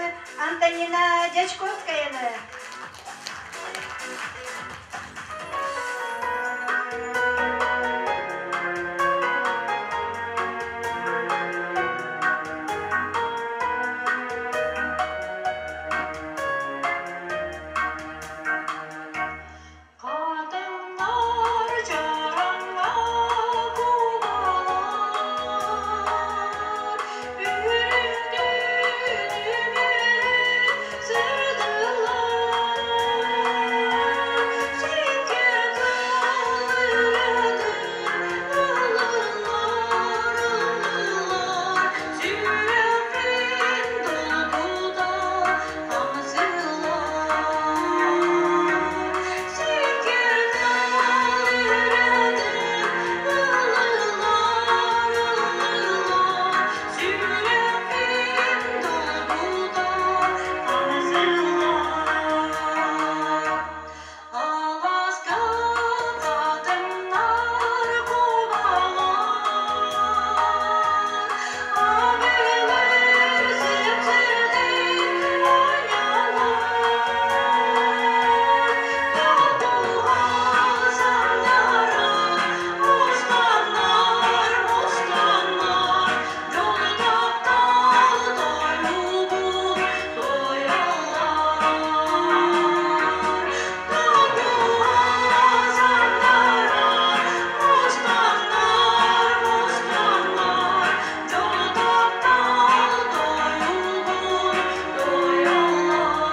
Антонина Дьячковскаяны. Хатыҥнар чараҥҥа кубалар, Үрүҥ түүнү сырдылар. Сиккиэр кылыратын ыллылар, ыллылар, Сүрэхпин долгута хамсыылар. Сиккиэр кылыратын ыллылар, ыллылар, Сүрэхпин долгута хамсыылар. Алааска хатыҥнар кубалар, Абилэр сипсирдик оонньуулар. Кутуга саннара мустаннар, мустаннар, Дьол таптал тойугун туойаллар. Кутуга саннара мустаннар, мустаннар, Дьол таптал тойугун туойаллар.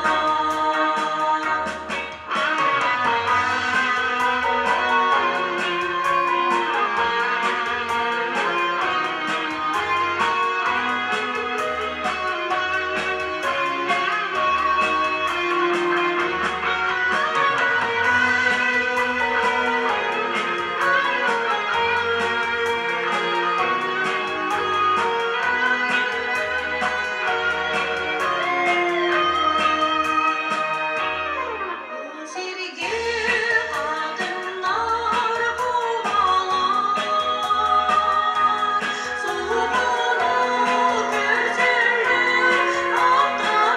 Сиргэ хатыҥнар кубалар, Субуну көрсөллөр аттанар. Айаннар ыраата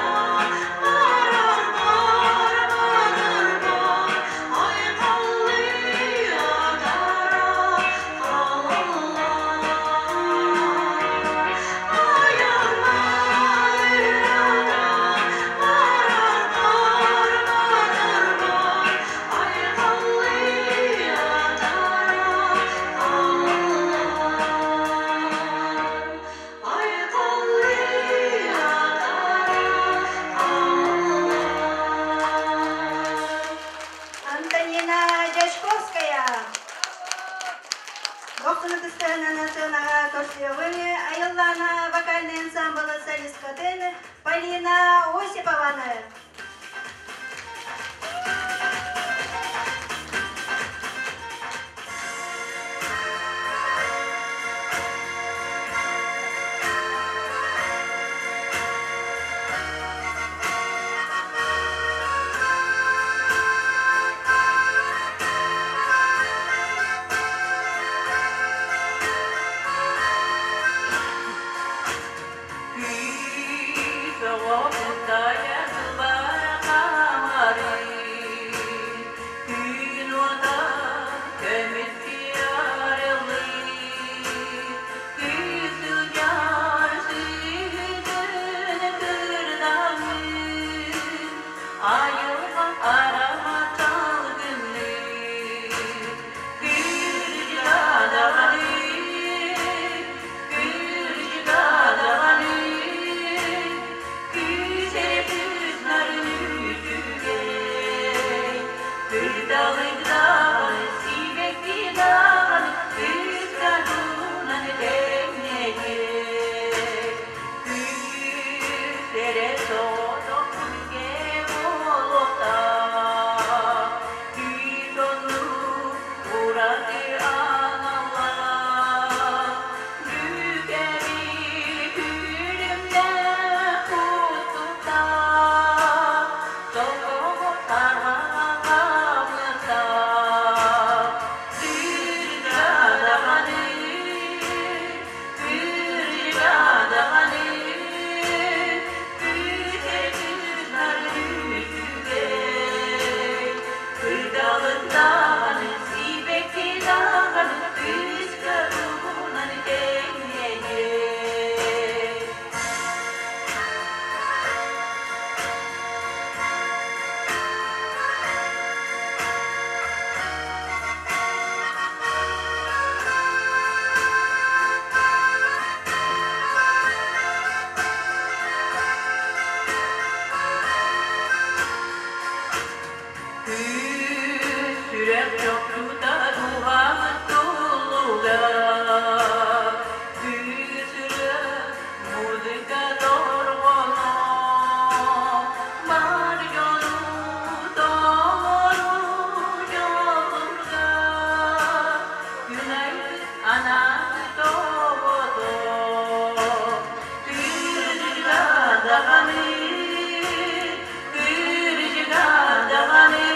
барар бар, барар бар, Айхаллыы атара хаалаллар. Айаннар ыраата барар бар, барар бар, Айхаллыы атара хаалаллар. Айхаллыы атара хаалаллар. Антонина Дьячковская. Дохсун ытыс тыаһынан сыанаҕа көрсүөҕүҥ Айыллаана вокальнай ансамбл солисткатын Полина Осипованы. Күүс оҕо Чопчута дууһабыт туллуга. Күүс ырыа, музыка дорҕооно, бар дьону толору дьолго. Күн айбыт анаабыт оҕото, Кырдьыга даҕаны, кырдьыга даҕаны,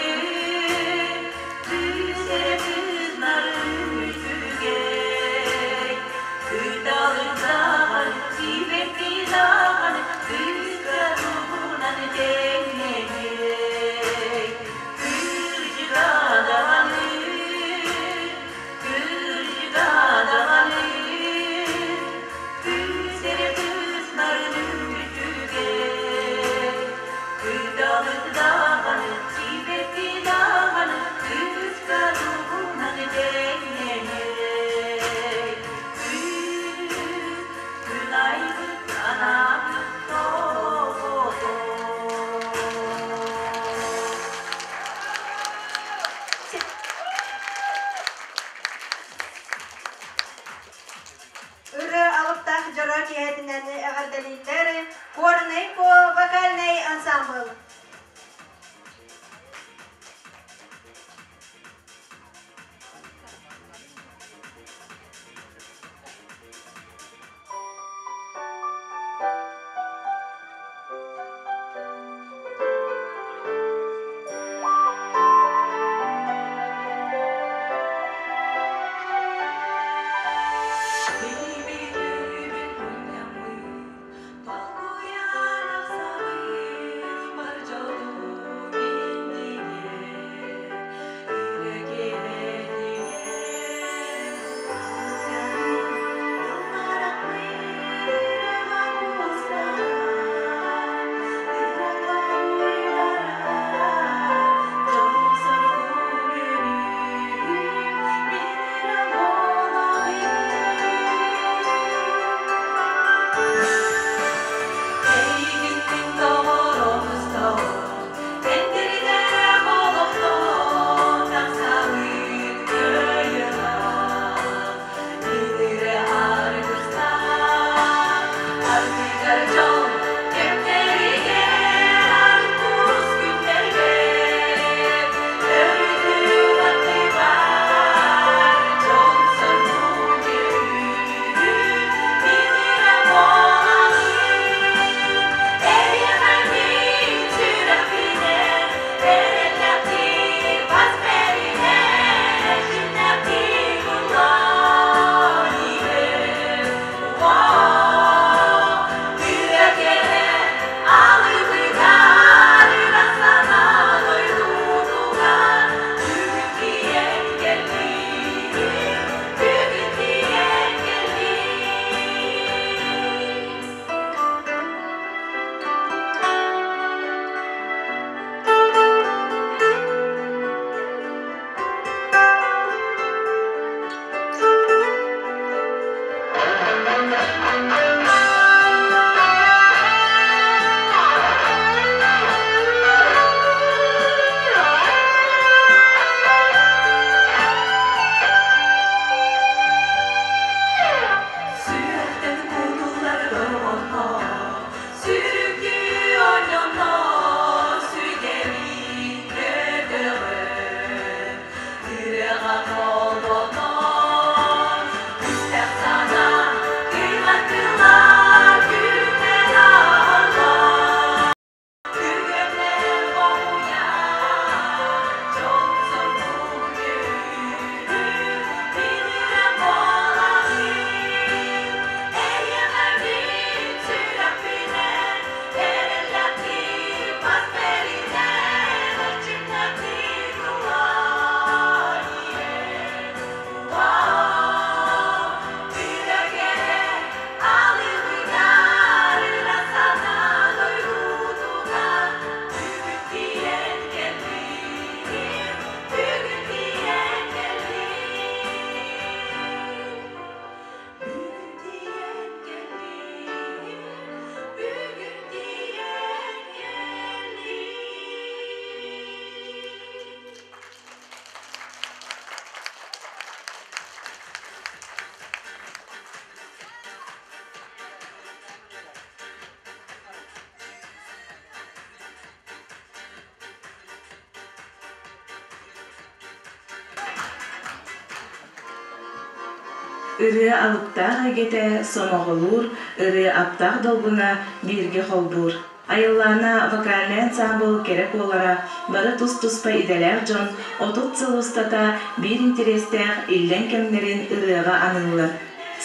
Ырыа алыптаах эйгэтэ сомоҕолуур, ырыа аптаах долгуна бииргэ холбуур. Айыллаана вокальнай ансаамбыл кэрэ куолара бары тус-туспа идэлээх дьон 30 сыл устата биир интэриэстээх иллэҥ кэмнэрин ырыаҕа аныыллар.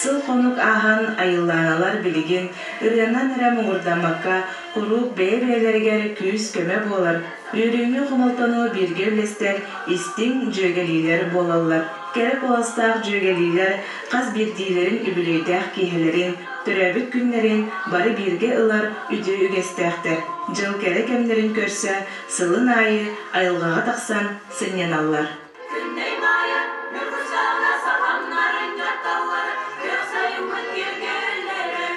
Сыл-хонук ааһан Айыллааналар билигин ырыанан эрэ муҥурдаммакка куруук бэйэ-бэйэлэригэр күүс-көмө буолар, үөрүүнү-хомолтону бииргэ үллэстэр истиҥ дьүөгэлиилэр буолаллар. Кэрэ куоластаах дьүөгэлиилэр хас биирдиилэрин үбүлүөйдээх киэһэлэрин, төрөөбүт күннэрин бары бииргэ ылар үтүө үгэстээхтэр. Дьыл кэрэ кэмнэрин көрсө сылын аайы айылҕаҕа тахсан сынньаналлар. Күннэй Маайа, Ньургусаана сахамнарын дьахталлара, күөх сайыммыт киэргэллэрэ.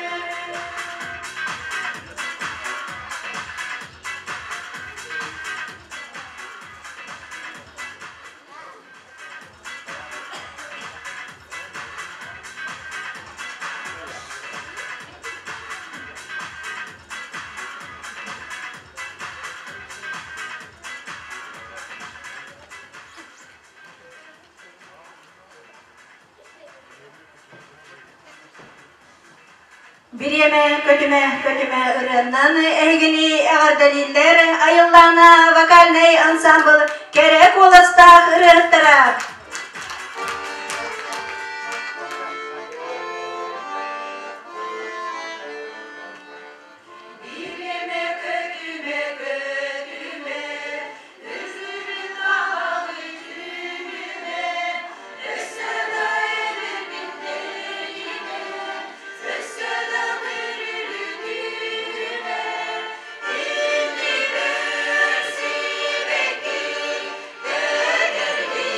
Бириэмэ көтүмэ көтүмэ ырыаннан эһигини эҕэрдэлииллэр Айыллаана вокальнай ансамбл кэрэ куоластаах ырыаһыттара. Бириэмэ көтүмэ көтүмэ Үзүбүт аҕалы түүнүмэ, өссө да эдэрбин тэйимэ, өссө да көрүлүтүмэ, иннибэр сибэкки тэтэрдин.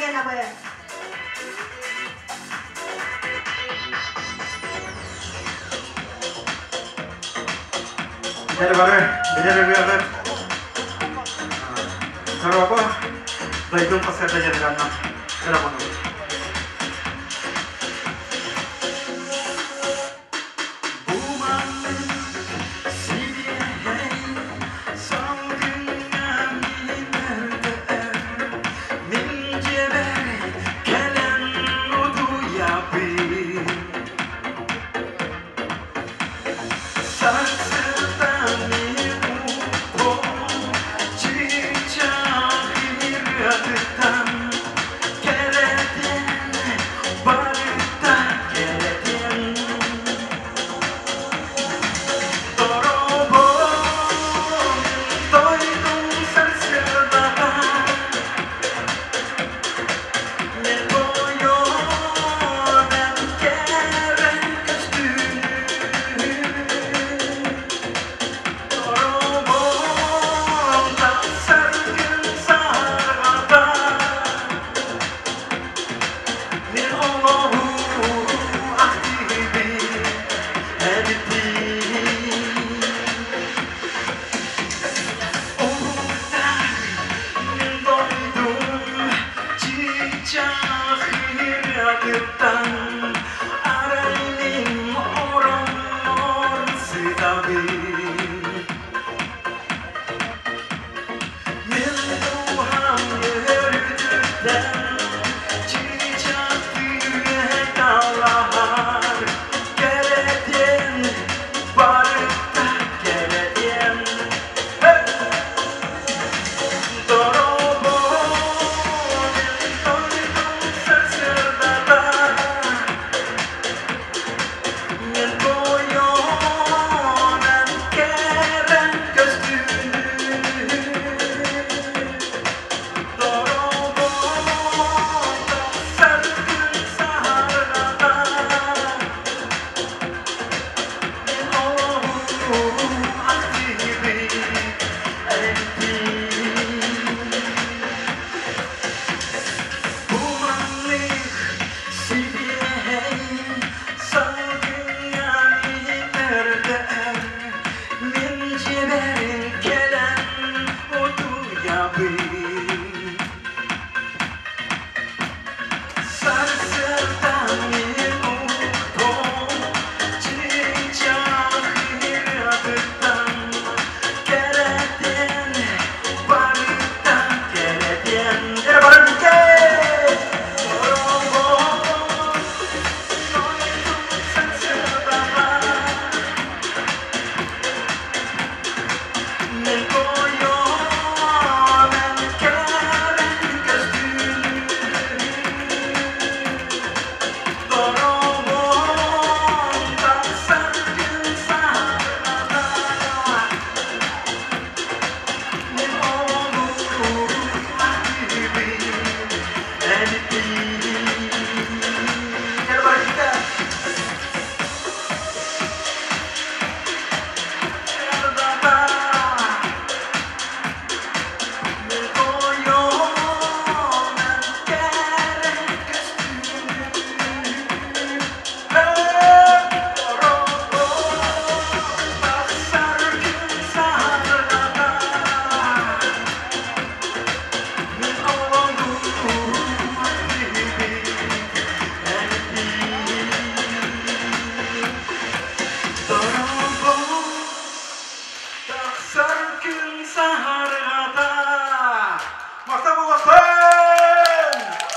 Гермогеновы. Билэр бары, билэр ырыаҕыт Дорообо, дойдум хасырда дьарыганнан кыра хонугут.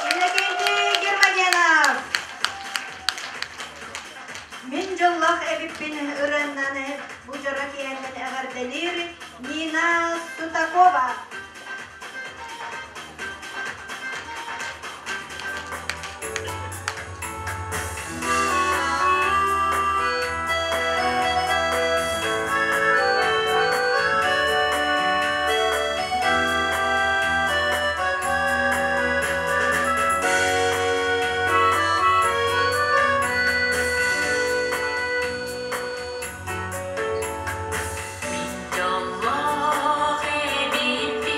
Иннокентий Гермогенов. Мин дьоллоох эбиппин ырыаннан бу дьоро киэһэннэн эҕэрдэлиир Нина Сутакова. Мин дьоллоох эбиппин.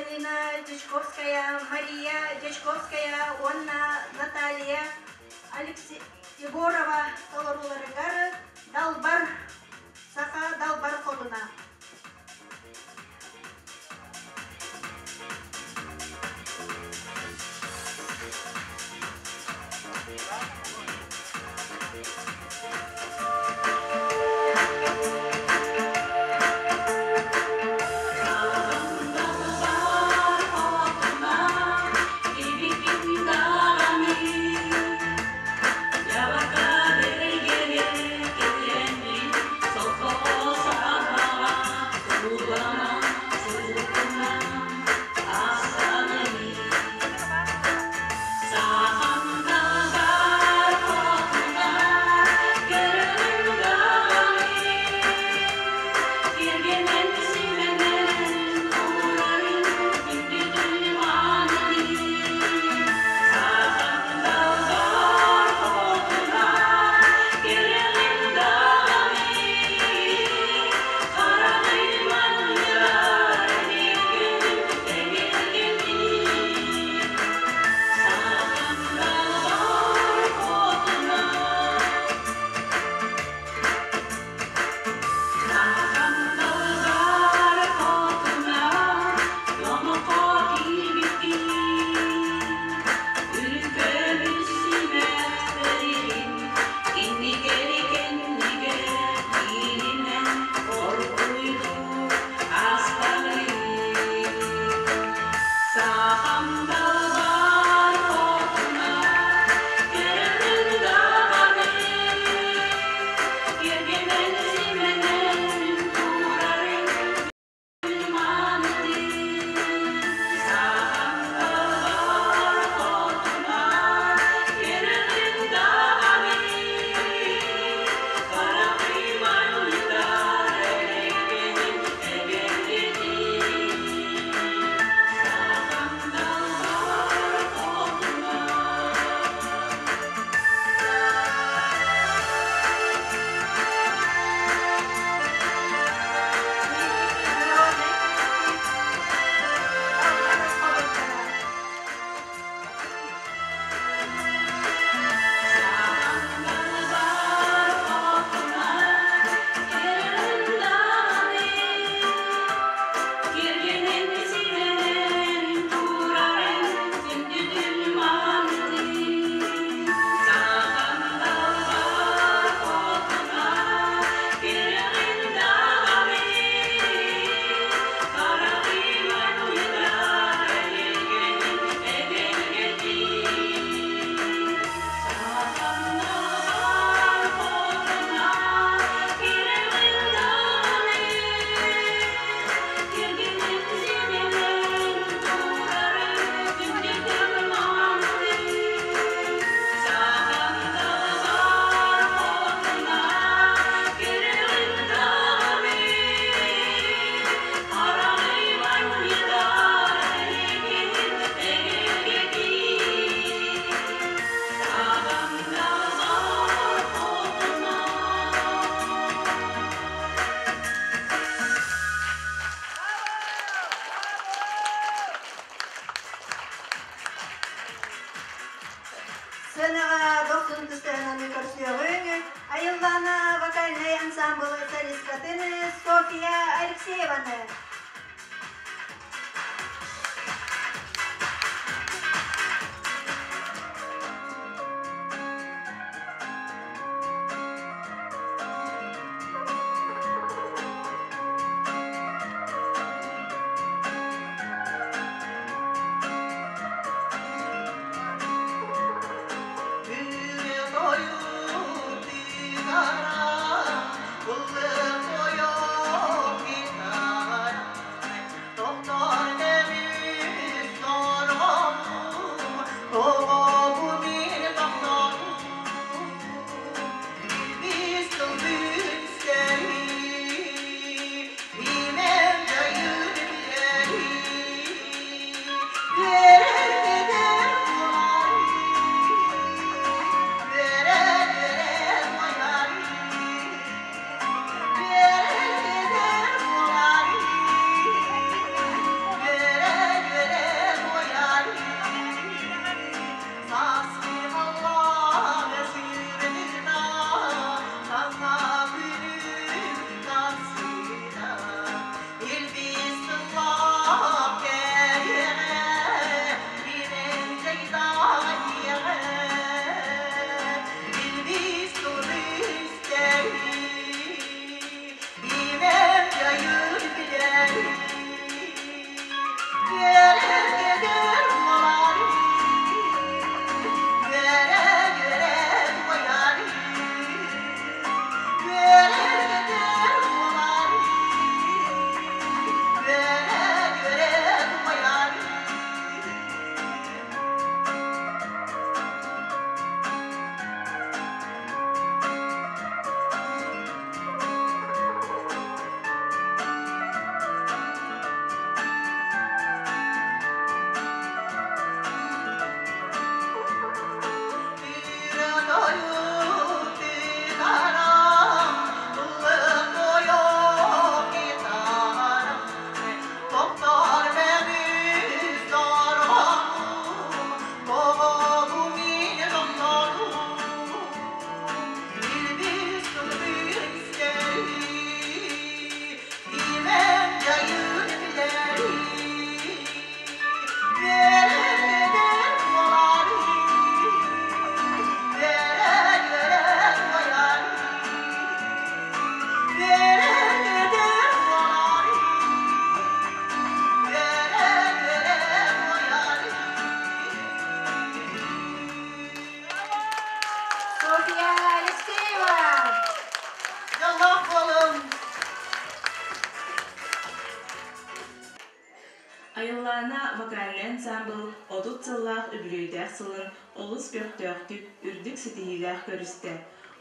Антонина Дьячковская, Мария Дьячковская уонна Наталья Алексей Егорова толорууларыгар Далбар Саха Далбар Хотуна. Сценаҕа дохсун ытыстарынан көрсүөҕүҥ Айыллаана вокальнай ансамбл солисткатын Софья Алексееваны. Тойу тигара, Айыллаана вокальнай ансаамбыл 30 сыллаах үбүлүөйдээх сылын олус көхтөөхтүк, үрдүк ситиһиилээх көрүстэ.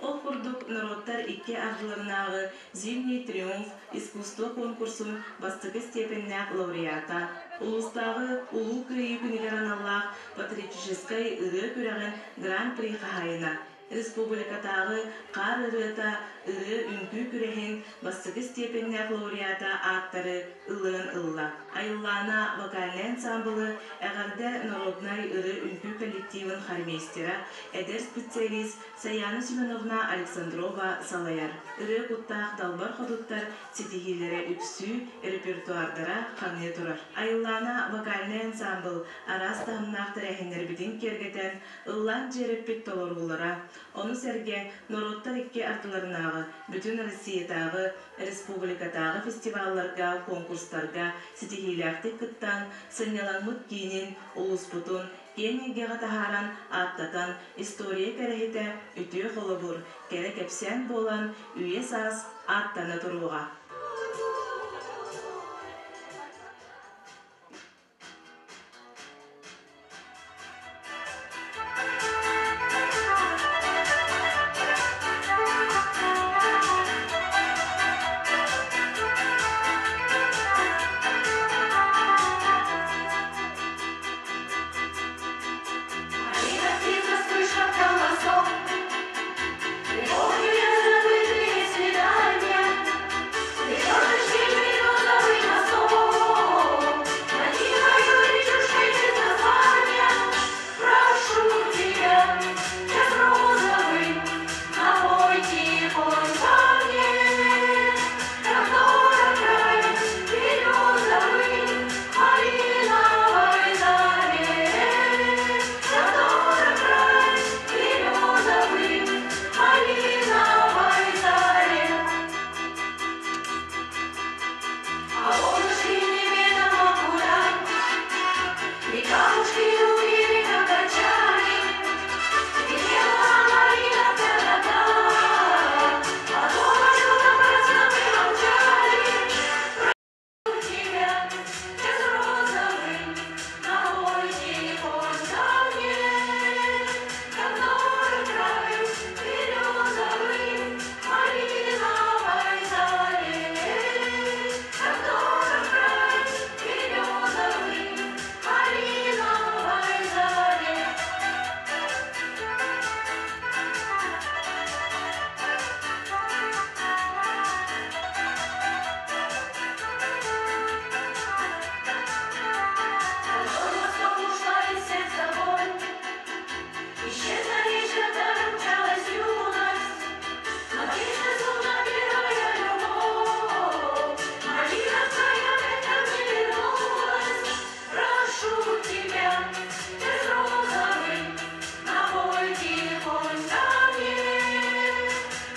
Ол курдук, норуоттар икки ардыларынааҕы «Зимний триумф» искусство конкурсун бастакы степеннээх лауреата, улуустааҕы Улуу Кыайыы күнүгэр аналлаах патриотическай ырыа күрэҕин Гран-при хаһаайына, Республикатааҕы Хаар ырыата ырыа-үҥкүү күрэһин бастакы степеннээх лауреата ааттары ылыан ылла. Айыллаана вокальнай ансаамбылы Эҕэрдэ народнай ырыа-үҥкүү коллективын хормейстера, эдэр специалист Саяна Семеновна Александрова салайар. Ырыа куттаах далбар хотуттар ситиһиилэрэ үксүү, репертуардара хаҥыы турар. Айыллаана вокальнай ансаамбыл араас таһымнаах тэрээһиннэрбитин киэргэтэн, ыллаан дьиэрэппит толоруулара, ону сэргэ норуоттар икки ардыларынааҕы, Бүтүн Россиятааҕы, республикатааҕы фестивалларга, конкурстарга ситиһиилээхтик кыттан, сынньалаҥмыт киинин, улууспутун киэҥ эйгэҕэ таһааран, ааттатан, история кэрэһитэ, үтүө холобур, кэрэ кэпсээн буолан, үйэ-саас ааттана туруоҕа. Малина птица, слышав голосок, Тревоги забытые свидания, Звездочки березовый носок, Над тихою речушкой без названия. Прошу тебя, час розовый, Напой тихонько мне, Как дорог край березовый, Малиновой заре. Как дорог край березовый, Малиновой заре. А ложки неведомо куда, И камушки у берега качали, Велела малина тогда, Потом о чем напрасно мы молчали. Прошу тебя, час розовый, Напой тихонько мне, Как дорог край березовый, Малиновой заре. Как дорог край березовый, Малиновой заре. Ушла из сердца боль, Исчезла вечер, мчалась юность, Но песня словно первая любовь, Малина твоя опять ко мне вернулась. Прошу тебя, час розовый, Напой тихонько мне,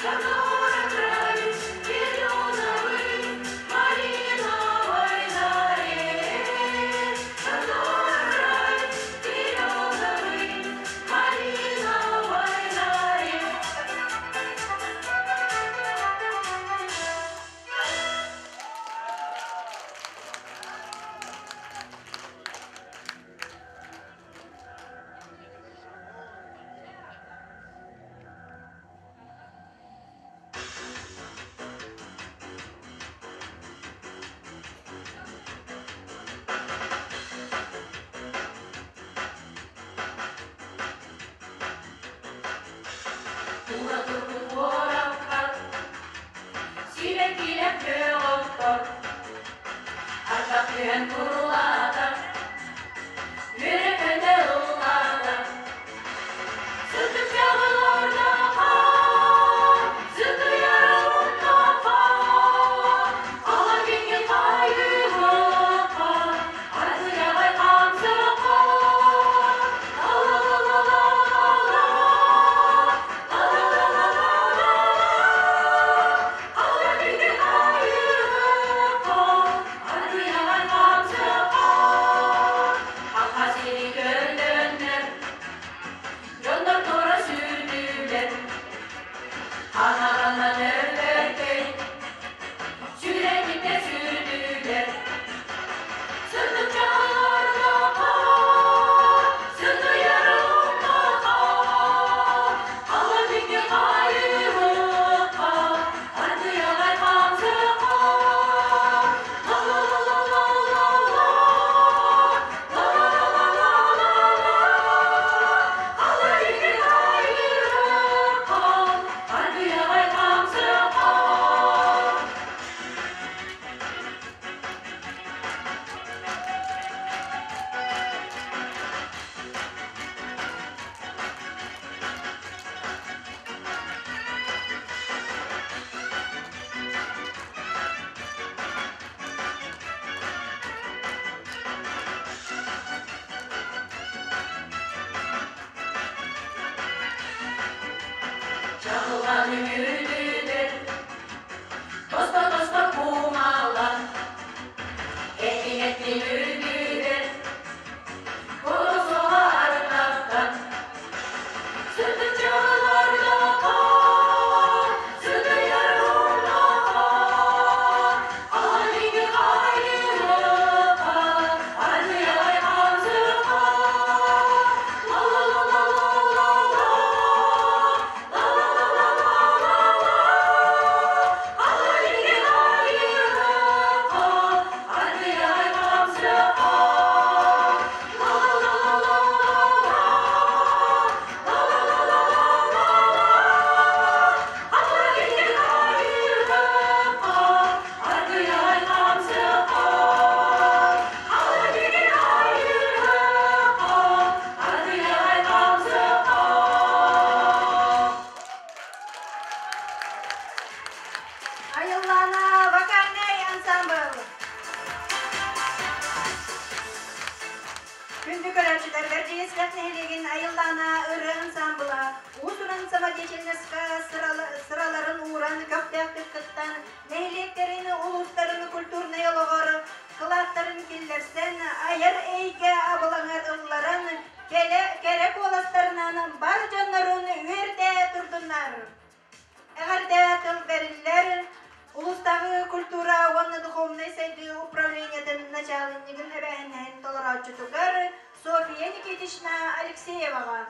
Как дорог край березовый, Малиновой заре. Как дорог край березовый, Малиновой заре. Тура турбут куоракка, сибэккилэр күөх оттор, ардах түһэн курулаата, үөрэ-көтө ыллаата. Сырдык чаҕылардаха, сытыйар муннахха, ала күҥҥэ хайыһыахха, аргыйаҕай хаамсыахха. Ла-ла-ла-ла-ла-ла, ла-ла-ла-ла-ла-ла, ала күҥҥэ хайыһыахха, аргыйаҕай хаамсыахха. Чабырҕаны үрдүгэр Тосто-тосто кумалан Этиҥ-этиҥ үрдүгэр Курусуга ардахтан Сытык дьылларга Сытыйар урлаха Алиги хайырыха Аргыйай хамсыха Ла-ла-ла-ла-ла-ла Ла-ла-ла-ла-ла-ла Алиги хайырыха Аргыйай хамсыха Ла-ла-ла-ла-ла-ла Ла-ла-ла-ла-ла-ла Алиги хайырыха Аргыйай хамсыха Алиги хайырыха Аргыйай хамсыха. Айыллаана вокальнай ансамбл. Күндү көрөөччүлэр, Бэрдьигэстээх нэһилиэгин Айыллаана ырыа ансамбла уус-уран самодеятельноска сыраларын ууран көхтөөхтүк кыттан, нэһилиэктэрин, улуустарын культурнай олоҕор кылааттарын киллэрсэн, айар эйгэ абылаҥар ылларан, кэлэ кэрэ куоластарынан бар дьоннорун үөрдэ турдуннар. Эҕэрдэ тыл бэриллэр улуустааҕы культура уонна духовнай сайдыы управлениетын начаалынньыгын эбээһинэһин толорооччутугар Софья Никитична Алексееваҕа.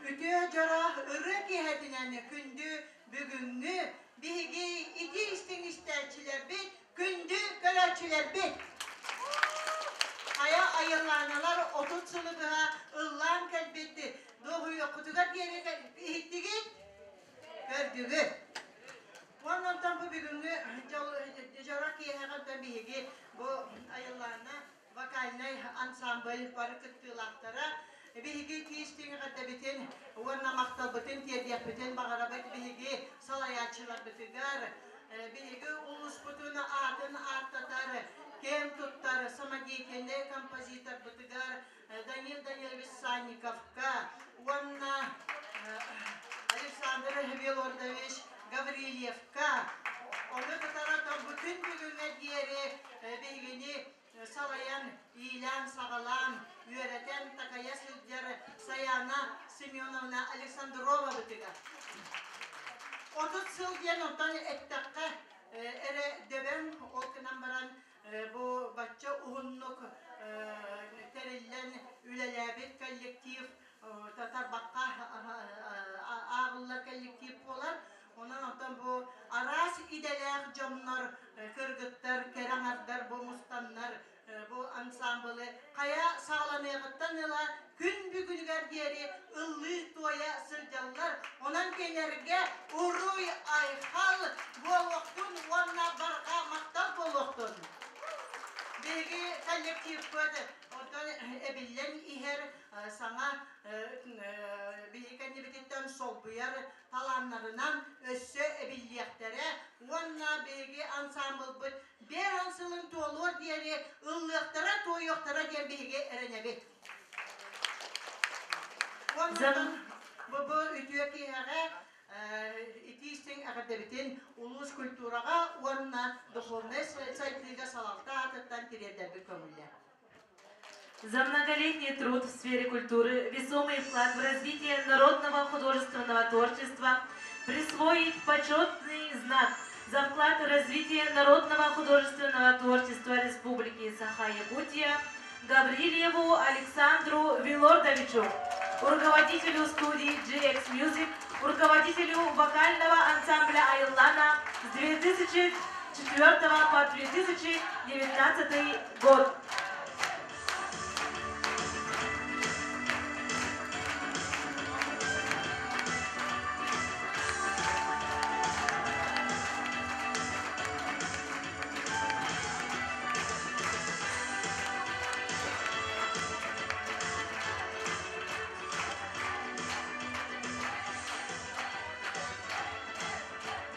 Үтүө дьоро ырыа киэһэтинэн күндү бүгүҥҥү биһиги ити истиҥ истээччилэрбит, күндү көрөөччүлэрбит! Хайа айыллааналар 30 сылы быһа ыллаан кэлбит дуоһуйуоххутугар диэри иһиттигит, көрдүгүт. Уонна онтон бу бүгүҥҥү дьоро киэһэҕэ онтон биһиги бу айыллаана вокальнай ансамбль бары кыттыылаахтара биһиги тиистиҥ эҕэрдэбитин уонна махталбытын тиэрдиэхпитин баҕарабыт биһиги салайааччыларбытыгар, биһиги улууспутун аатын ааттатар, киэн туттар самодеятельнай композиторбытыгар Данил Данилович Санниковка уонна Александр Велордович Гаврильевка, ону кытары бүтүн бүгүҥҥэ диэри биһигини салайан, иилээн-саҕалаан, үөрэтэн такайа сылдьар Саяна Семеновна Александрова бытыгар. 30 сыл диэн онтон эттэххэ эрэ дөбөҥ, ол гынан баран бу бачча уһуннук тэриллэн үлэлээбит коллектив татарбакка ааҕыллар коллектив буолар. Онон оттон бу араас идэлээх дьоннор, кыргыттар, кэрэ аҥардар бу мустаннар бу ансамблы хайа саҕаланыаҕыттан ыла күн бүгүнүгэр диэри ыллыы-туойа сылдьаллар. Онон кинилэргэ уруй-айхал буолуохтун уонна барҕа махтал буолуохтун. Биһиги коллективпыт оттон эбиллэн иһэр саҥа биһиги кэннибититтэн солбуйар талааннарынан өссө эбиллиэхтэрэ уонна биһиги ансамблбыт биэс сылын туолуор диэри ыллыахтара, туойуохтара диэн биһиги эрэнэбит. Уонна бу үтүө киэһэҕэ итии-истиҥ эҕэрдэбитин улуус культураҕа уонна духовнай сайдыыга салалта аатыттан тириэрдэрбит көҥүллэр. За многолетний труд в сфере культуры, весомый вклад в развитие народного художественного творчества присвоить почетный знак за вклад в развитие народного художественного творчества Республики Саха-Якутия Гаврильеву Александру Вилордовичу, руководителю студии GX Music, руководителю вокального ансамбля «Айыллаана» с 2004 по 2019 год.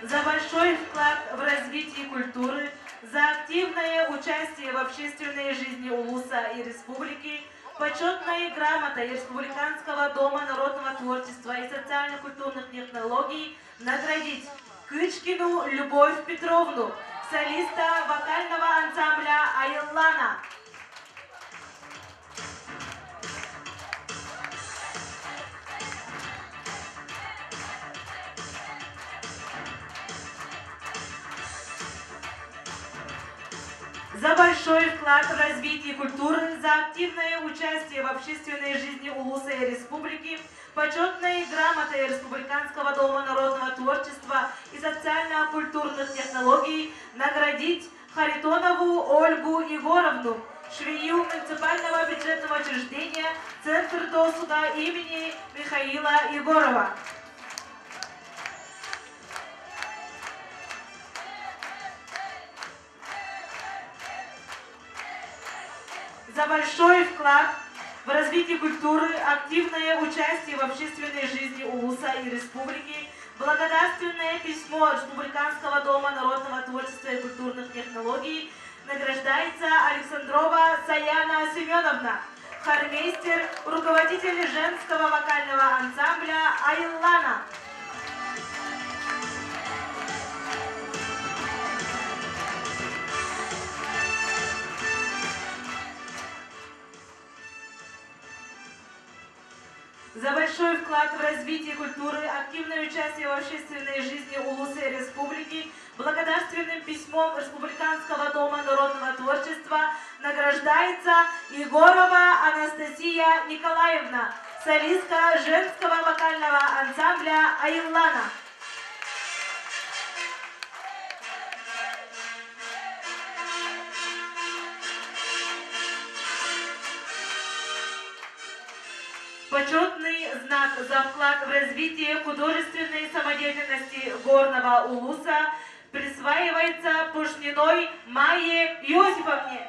За большой вклад в развитие культуры, за активное участие в общественной жизни Улуса и республики. Почетной грамотой Республиканского дома народного творчества и социально-культурных технологий наградить Кычкину Любовь Петровну, солиста вокального ансамбля «Айыллана». За большой вклад в развитие культуры, за активное участие в общественной жизни Улуса и Республики, почетной грамотой Республиканского дома народного творчества и социально-культурных технологий наградить Харитонову Ольгу Егоровну, швею муниципального бюджетного учреждения Центр досуга имени Михаила Егорова. За большой вклад в развитие культуры, активное участие в общественной жизни Улуса и Республики, благодарственное письмо Республиканского дома народного творчества и культурных технологий награждается Александрова Саяна Семеновна, хормейстер, руководитель женского вокального ансамбля «Айыллана». За большой вклад в развитие культуры, активное участие в общественной жизни Улуса и Республики, благодарственным письмом Республиканского дома народного творчества награждается Егорова Анастасия Николаевна, солистка женского вокального ансамбля «Айыллана». Почетный знак за вклад в развитие художественной самодеятельности Горного Улуса присваивается Пушниной Майе Иосифовне.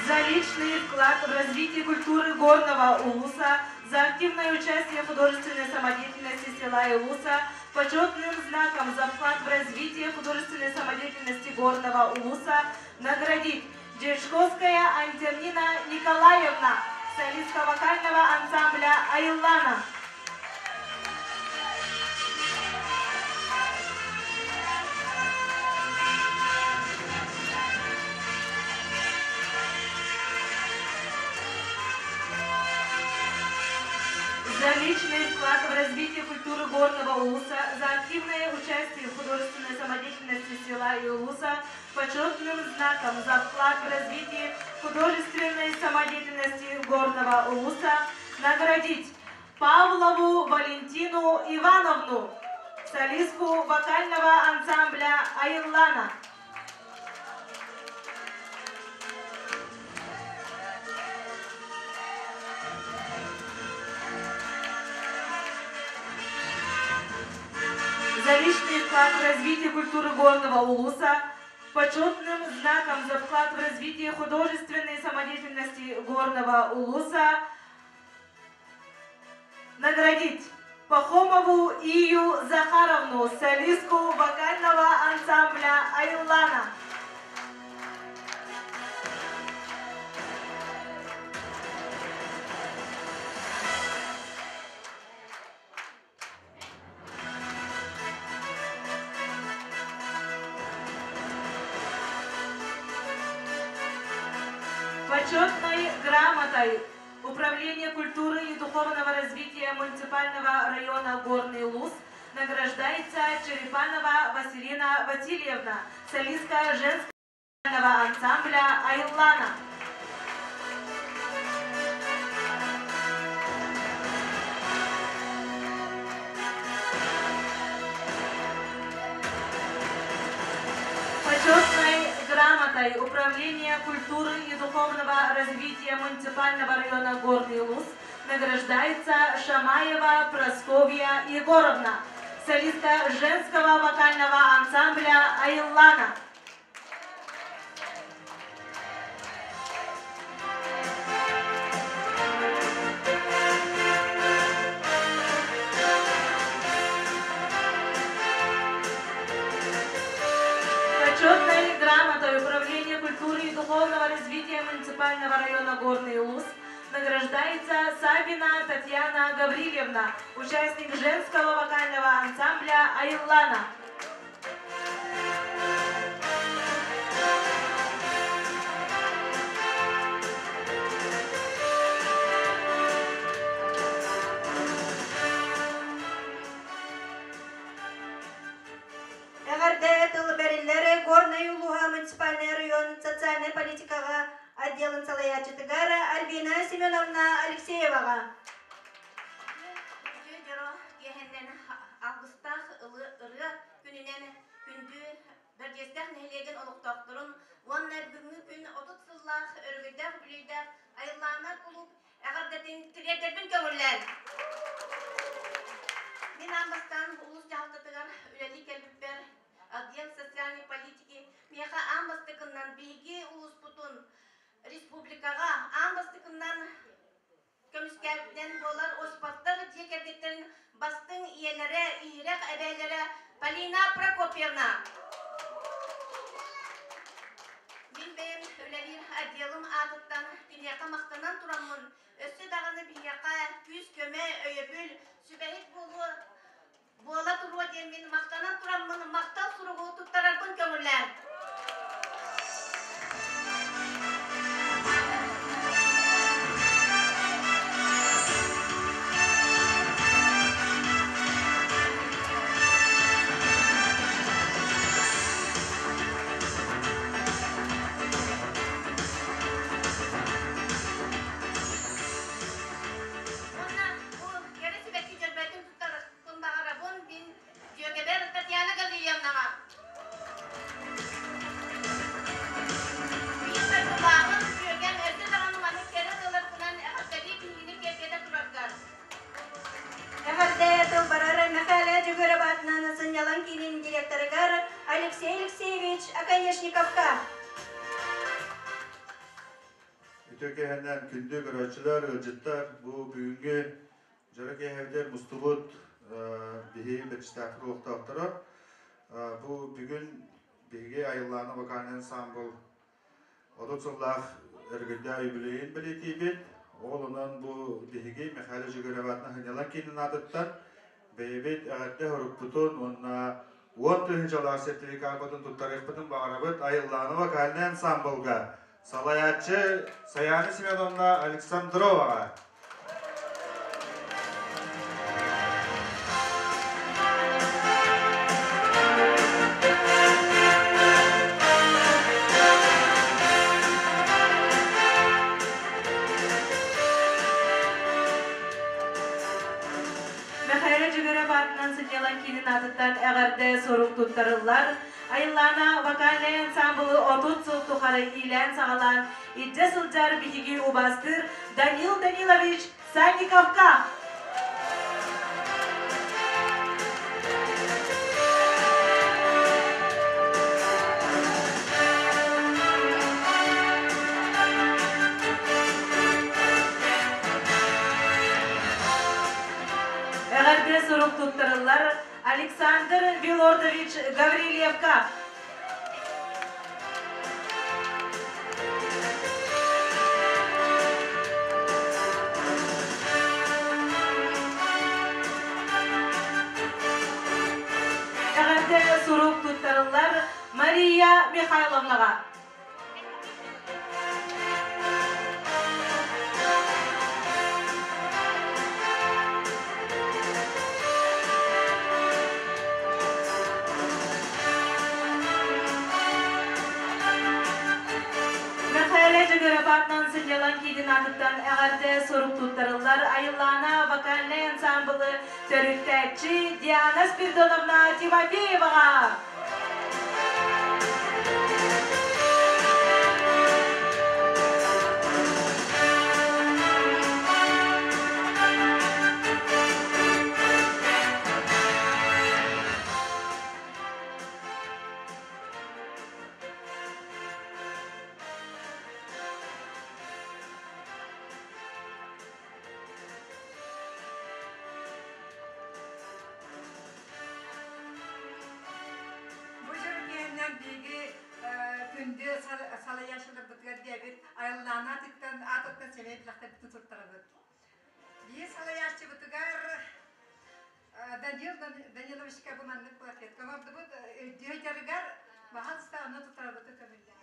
За личный вклад в развитие культуры Горного Улуса, за активное участие в художественной самодеятельности села Улуса, почетным знаком за вклад в развитие художественной самодеятельности Горного Улуса наградить Дершковская Антонина Николаевна, солистка вокального ансамбля «Айыллана». За личный вклад в развитие культуры Горного Улуса, за активное участие в художественной самодеятельности села и Улуса, почетным знаком за вклад в развитие художественной самодеятельности Горного Улуса наградить Павлову Валентину Ивановну, солистку вокального ансамбля «Айыллана». За личный вклад в развитие культуры Горного Улуса, почетным знаком за вклад в развитие художественной самодеятельности Горного Улуса наградить Пахомову Ию Захаровну, солистку вокального ансамбля «Айыллана». Почетной грамотой Управления культуры и духовного развития муниципального района Горный Улус награждается Черепанова Василина Васильевна, солистка женского ансамбля «Айыллана». Почетной грамотой Управления культуры и духовного развития муниципального района Горный Улус награждается Шамаева Прасковья Егоровна, солистка женского вокального ансамбля «Айыллана». района Горный Улус награждается Савина Татьяна Гаврилевна, участник женского вокального ансамбля «Айыллана». Эҕэрдэ тыл бэриллэр Горнай улууһа муниципальнай район социальнай политикаҕа отделын салайааччытыгар Альбина Семеновна Алексееваҕа. Үтүө дьоро киэһэннэн алгыстаах ырыа күнүнэн күндү Бэрдьиэстээх нэһилиэгин олохтоохторун уонна бүгүҥҥү күн 30 сыллаах өрөгөйдөөх үбүлүөйдээх Айыллаана кулууп эҕэрдэтин тириэрдэрбин көҥүллээн. Мин аан бастаан улуус дьаһалтатыгар үлэлии кэлбиппэр отдел социальной политики миэхэ аан бастакыннан биһиги улууспутун республикаҕа аан бастакыннан көмүскээбитинэн буолар Осиповтар дьиэ кэргэттэрин бастыҥ ийэлэрэ, иһирэх эбээлэрэ Полина Прокопьевна. Мин бэйэм үлэлиир отделым аатыттан киниэхэ махтанан тураммын, өссө даҕаны биһиэхэ күүс-көмө, өйөбүл, сүбэһит буолуо буола туруо диэммин махтанан тураммын махтал суругу туттарарбын көҥүллээн. Уонна бу кэрэ сибэкки дьөрбөтүн туттарыахпын баҕарабын мин дьүөгэбэр Татьяна Гаврильевнаҕа. Биир дойдулааҕым дьүөгэм өссө даҕаны маннык кэрэ тылларгынан эҕэрдэлии биһигини киэргэтэ тураргар. Эҕэрдэ тыл барар Мэхээлэ Дьөгүөрэп аатынан сынньалаҥ киинин директорыгар Алексей Алексеевич Оконешниковка. Үтүө киэһэнэн күндү көрөөччүлэр, ыалдьыттар, бу бүгүҥҥү дьоро киэһэбитигэр мустубут биһиги бэрчистээхпит олохтоохторо. Бу бүгүн биһиги Айыллаана вокальный ансамбл 30 сыллаах өрөгөйдөөх юбилейын бэлиэтиибит. Ол онон бу биһиги Михаил Жигарева аатынан сынньалаҥ киинин аатыттан бэйэбит эҕэрдэ сорукпутун уонна 10 тыһыынчалаах сертификаппытын туттарыахпытын баҕарабыт Айыллаана вокальнай ансамблга салайааччы Саяна Семеновна Александроваҕа. Мэхээлэ Дьөгүөрэп аатынан сынньалаҥ киинин аатыттан эҕэрдэ сурук туттарыллар. Айыллаана вокальнай ансамблы 30 сыл тухары иилээн-саҕалаан илдьэ сылдьар биһиги убаастыыр Данил Данилович Санниковка! Эҕэрдэ сурук туттарыллар Александр Вилордович Гаврильевка. Эҕэрдэ сурук туттарыллар Мария Михайловнаҕа. Мэхээлэ Дьөгүөрэп аатынан сынньалаҥ киинин аатыттан эҕэрдэ сурук туттарыллар Айыллаана вокальнай ансамблы төрүттээччи Диана Спиридоновна Тимофееваҕа. Бу дьоро биһиги күндү салайааччыларбытыгар диэбит айыллаана атыттан. аатыттан сэмэй билэхтэрбитин туттарабыт. Биир салайааччыбытыгар Данил Даниловичка бу маннык плакетка оҥордубут. Өйдүө дьарыгар баһаалыста ону туттарабыты көмүллээн.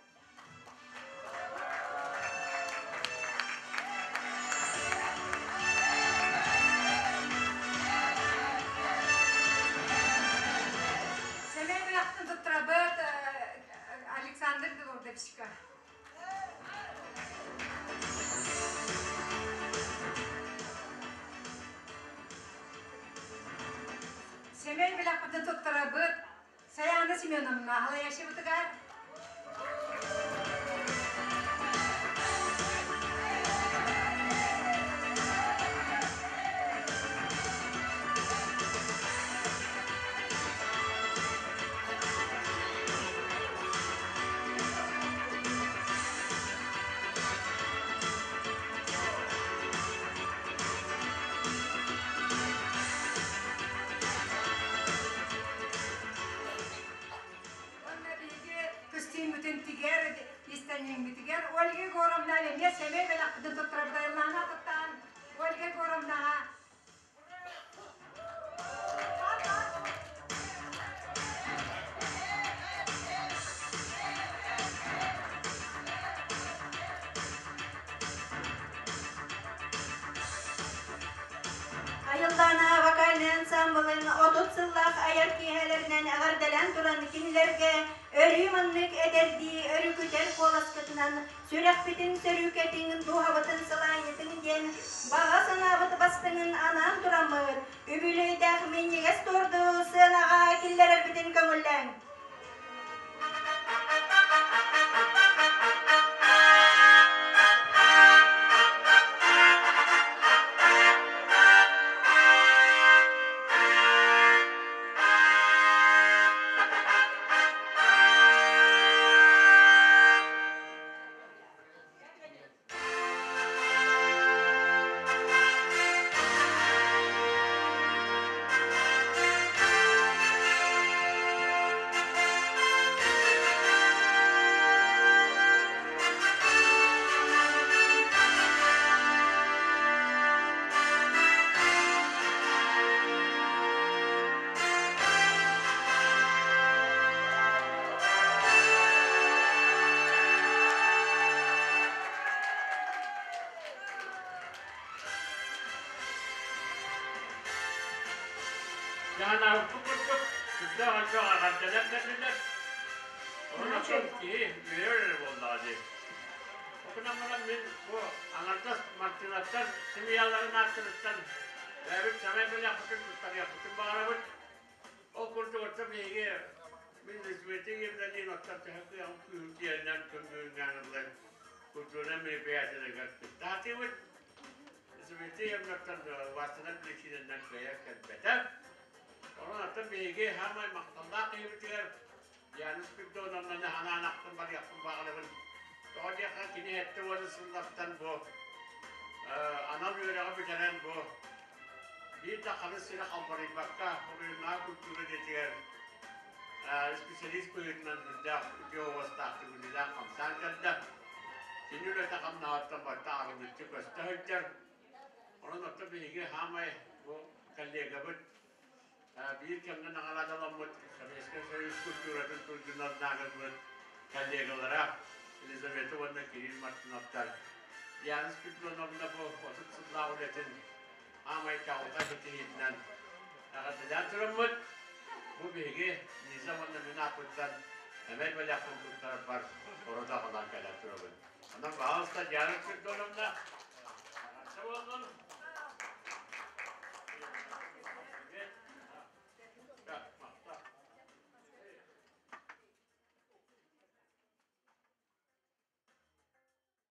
Сэмэй бэлэхтин туттарабыт Александр Белордовичка. Сэмэй бэлэхпитин туттарабыт Саяна Семеновна Халаяшевытыгар. Уонна биһиги көстүүммүтүн тигэр истэнньэҥмитигэр Ольга Егоровна эмиэ сэмэй бэлэхпитин туттарбытайлаана туттаан Ольга Егоровнаҕа Айыллаана вокальнай ансаамбылын 30 сыллаах айар киэһэлэринэн эҕэрдэлээн туран кинилэргэ өрүү маннык эдэрдии өрүкүтэр куоласкытынан сүрэхпитин сөрүүкэтиҥ, дууһабытын сылаанньытыҥ диэн баҕа санаабыт бастыҥын анаан тураммыт, үбүлүөйдээх минньигэс туорду сыанаҕа киллэрэрбитин көҥүллээҥ. Дьаһанаабыппыт курдук, сүрдээх элбэх эҕэрдэлэр кэллилэр. Онон киһи үөрэр эрэ буоллаҕа дии. Ол гынан баран мин бу аҥардас Мартыновтар семьяларын ааттарыттан бэйэбит сэмэй бэлэхпитин туттарыахпытын баҕарабыт. Ол курдук оттон биһиги мин Лизавета Евдокимовна оттон төһө кыаҕым күүһүм тиийэринэн көмүлүннээн ыллан культурнай мероприятиеларыгар кыттаатыбыт. Лизавета Евдокимовнаттан убаастанар причинанан кыайан кэлбэтэ. Онон оттон биһиги саамай махталлаах киһибитигэр Диана Спиридоновнаны ханаан ахтан барыахпын баҕарабын. Тоҕо диэххэ кини 70 сыллартан бу анал үөрэҕи бүтэрэн бу биир да харыс сирэ халбарыйбакка оройуоннааҕы культура дьиэтигэр специалист быһыытынан үрдээх үтүө уостаахтык үлэлээх хамсаан кэллэ. Кини үлэтэ хамнаһыттан барыта арылыччы көстө сылдьар. Онон оттон биһиги хаамай бу коллегабыт биир кэмҥэ наҕараадаламмыт Советскай Союз культуратын туйгунар наагырбыт коллегалара Елизавета уонна Кирилл Мартыновтар Диана Спиридоновна бу 30 сыллаах үлэтин аамай чаҕылхай ситиһиитинэн эҕэрдэлээн тураммыт, бу биһиги Лиза уонна мин ааппыттан эмэй бэлэхпин туттарарбар орода аҕалан кэлэн турабын. Онон баһаалыста Диана Спиридоновна, эҕэрдэ буоллун!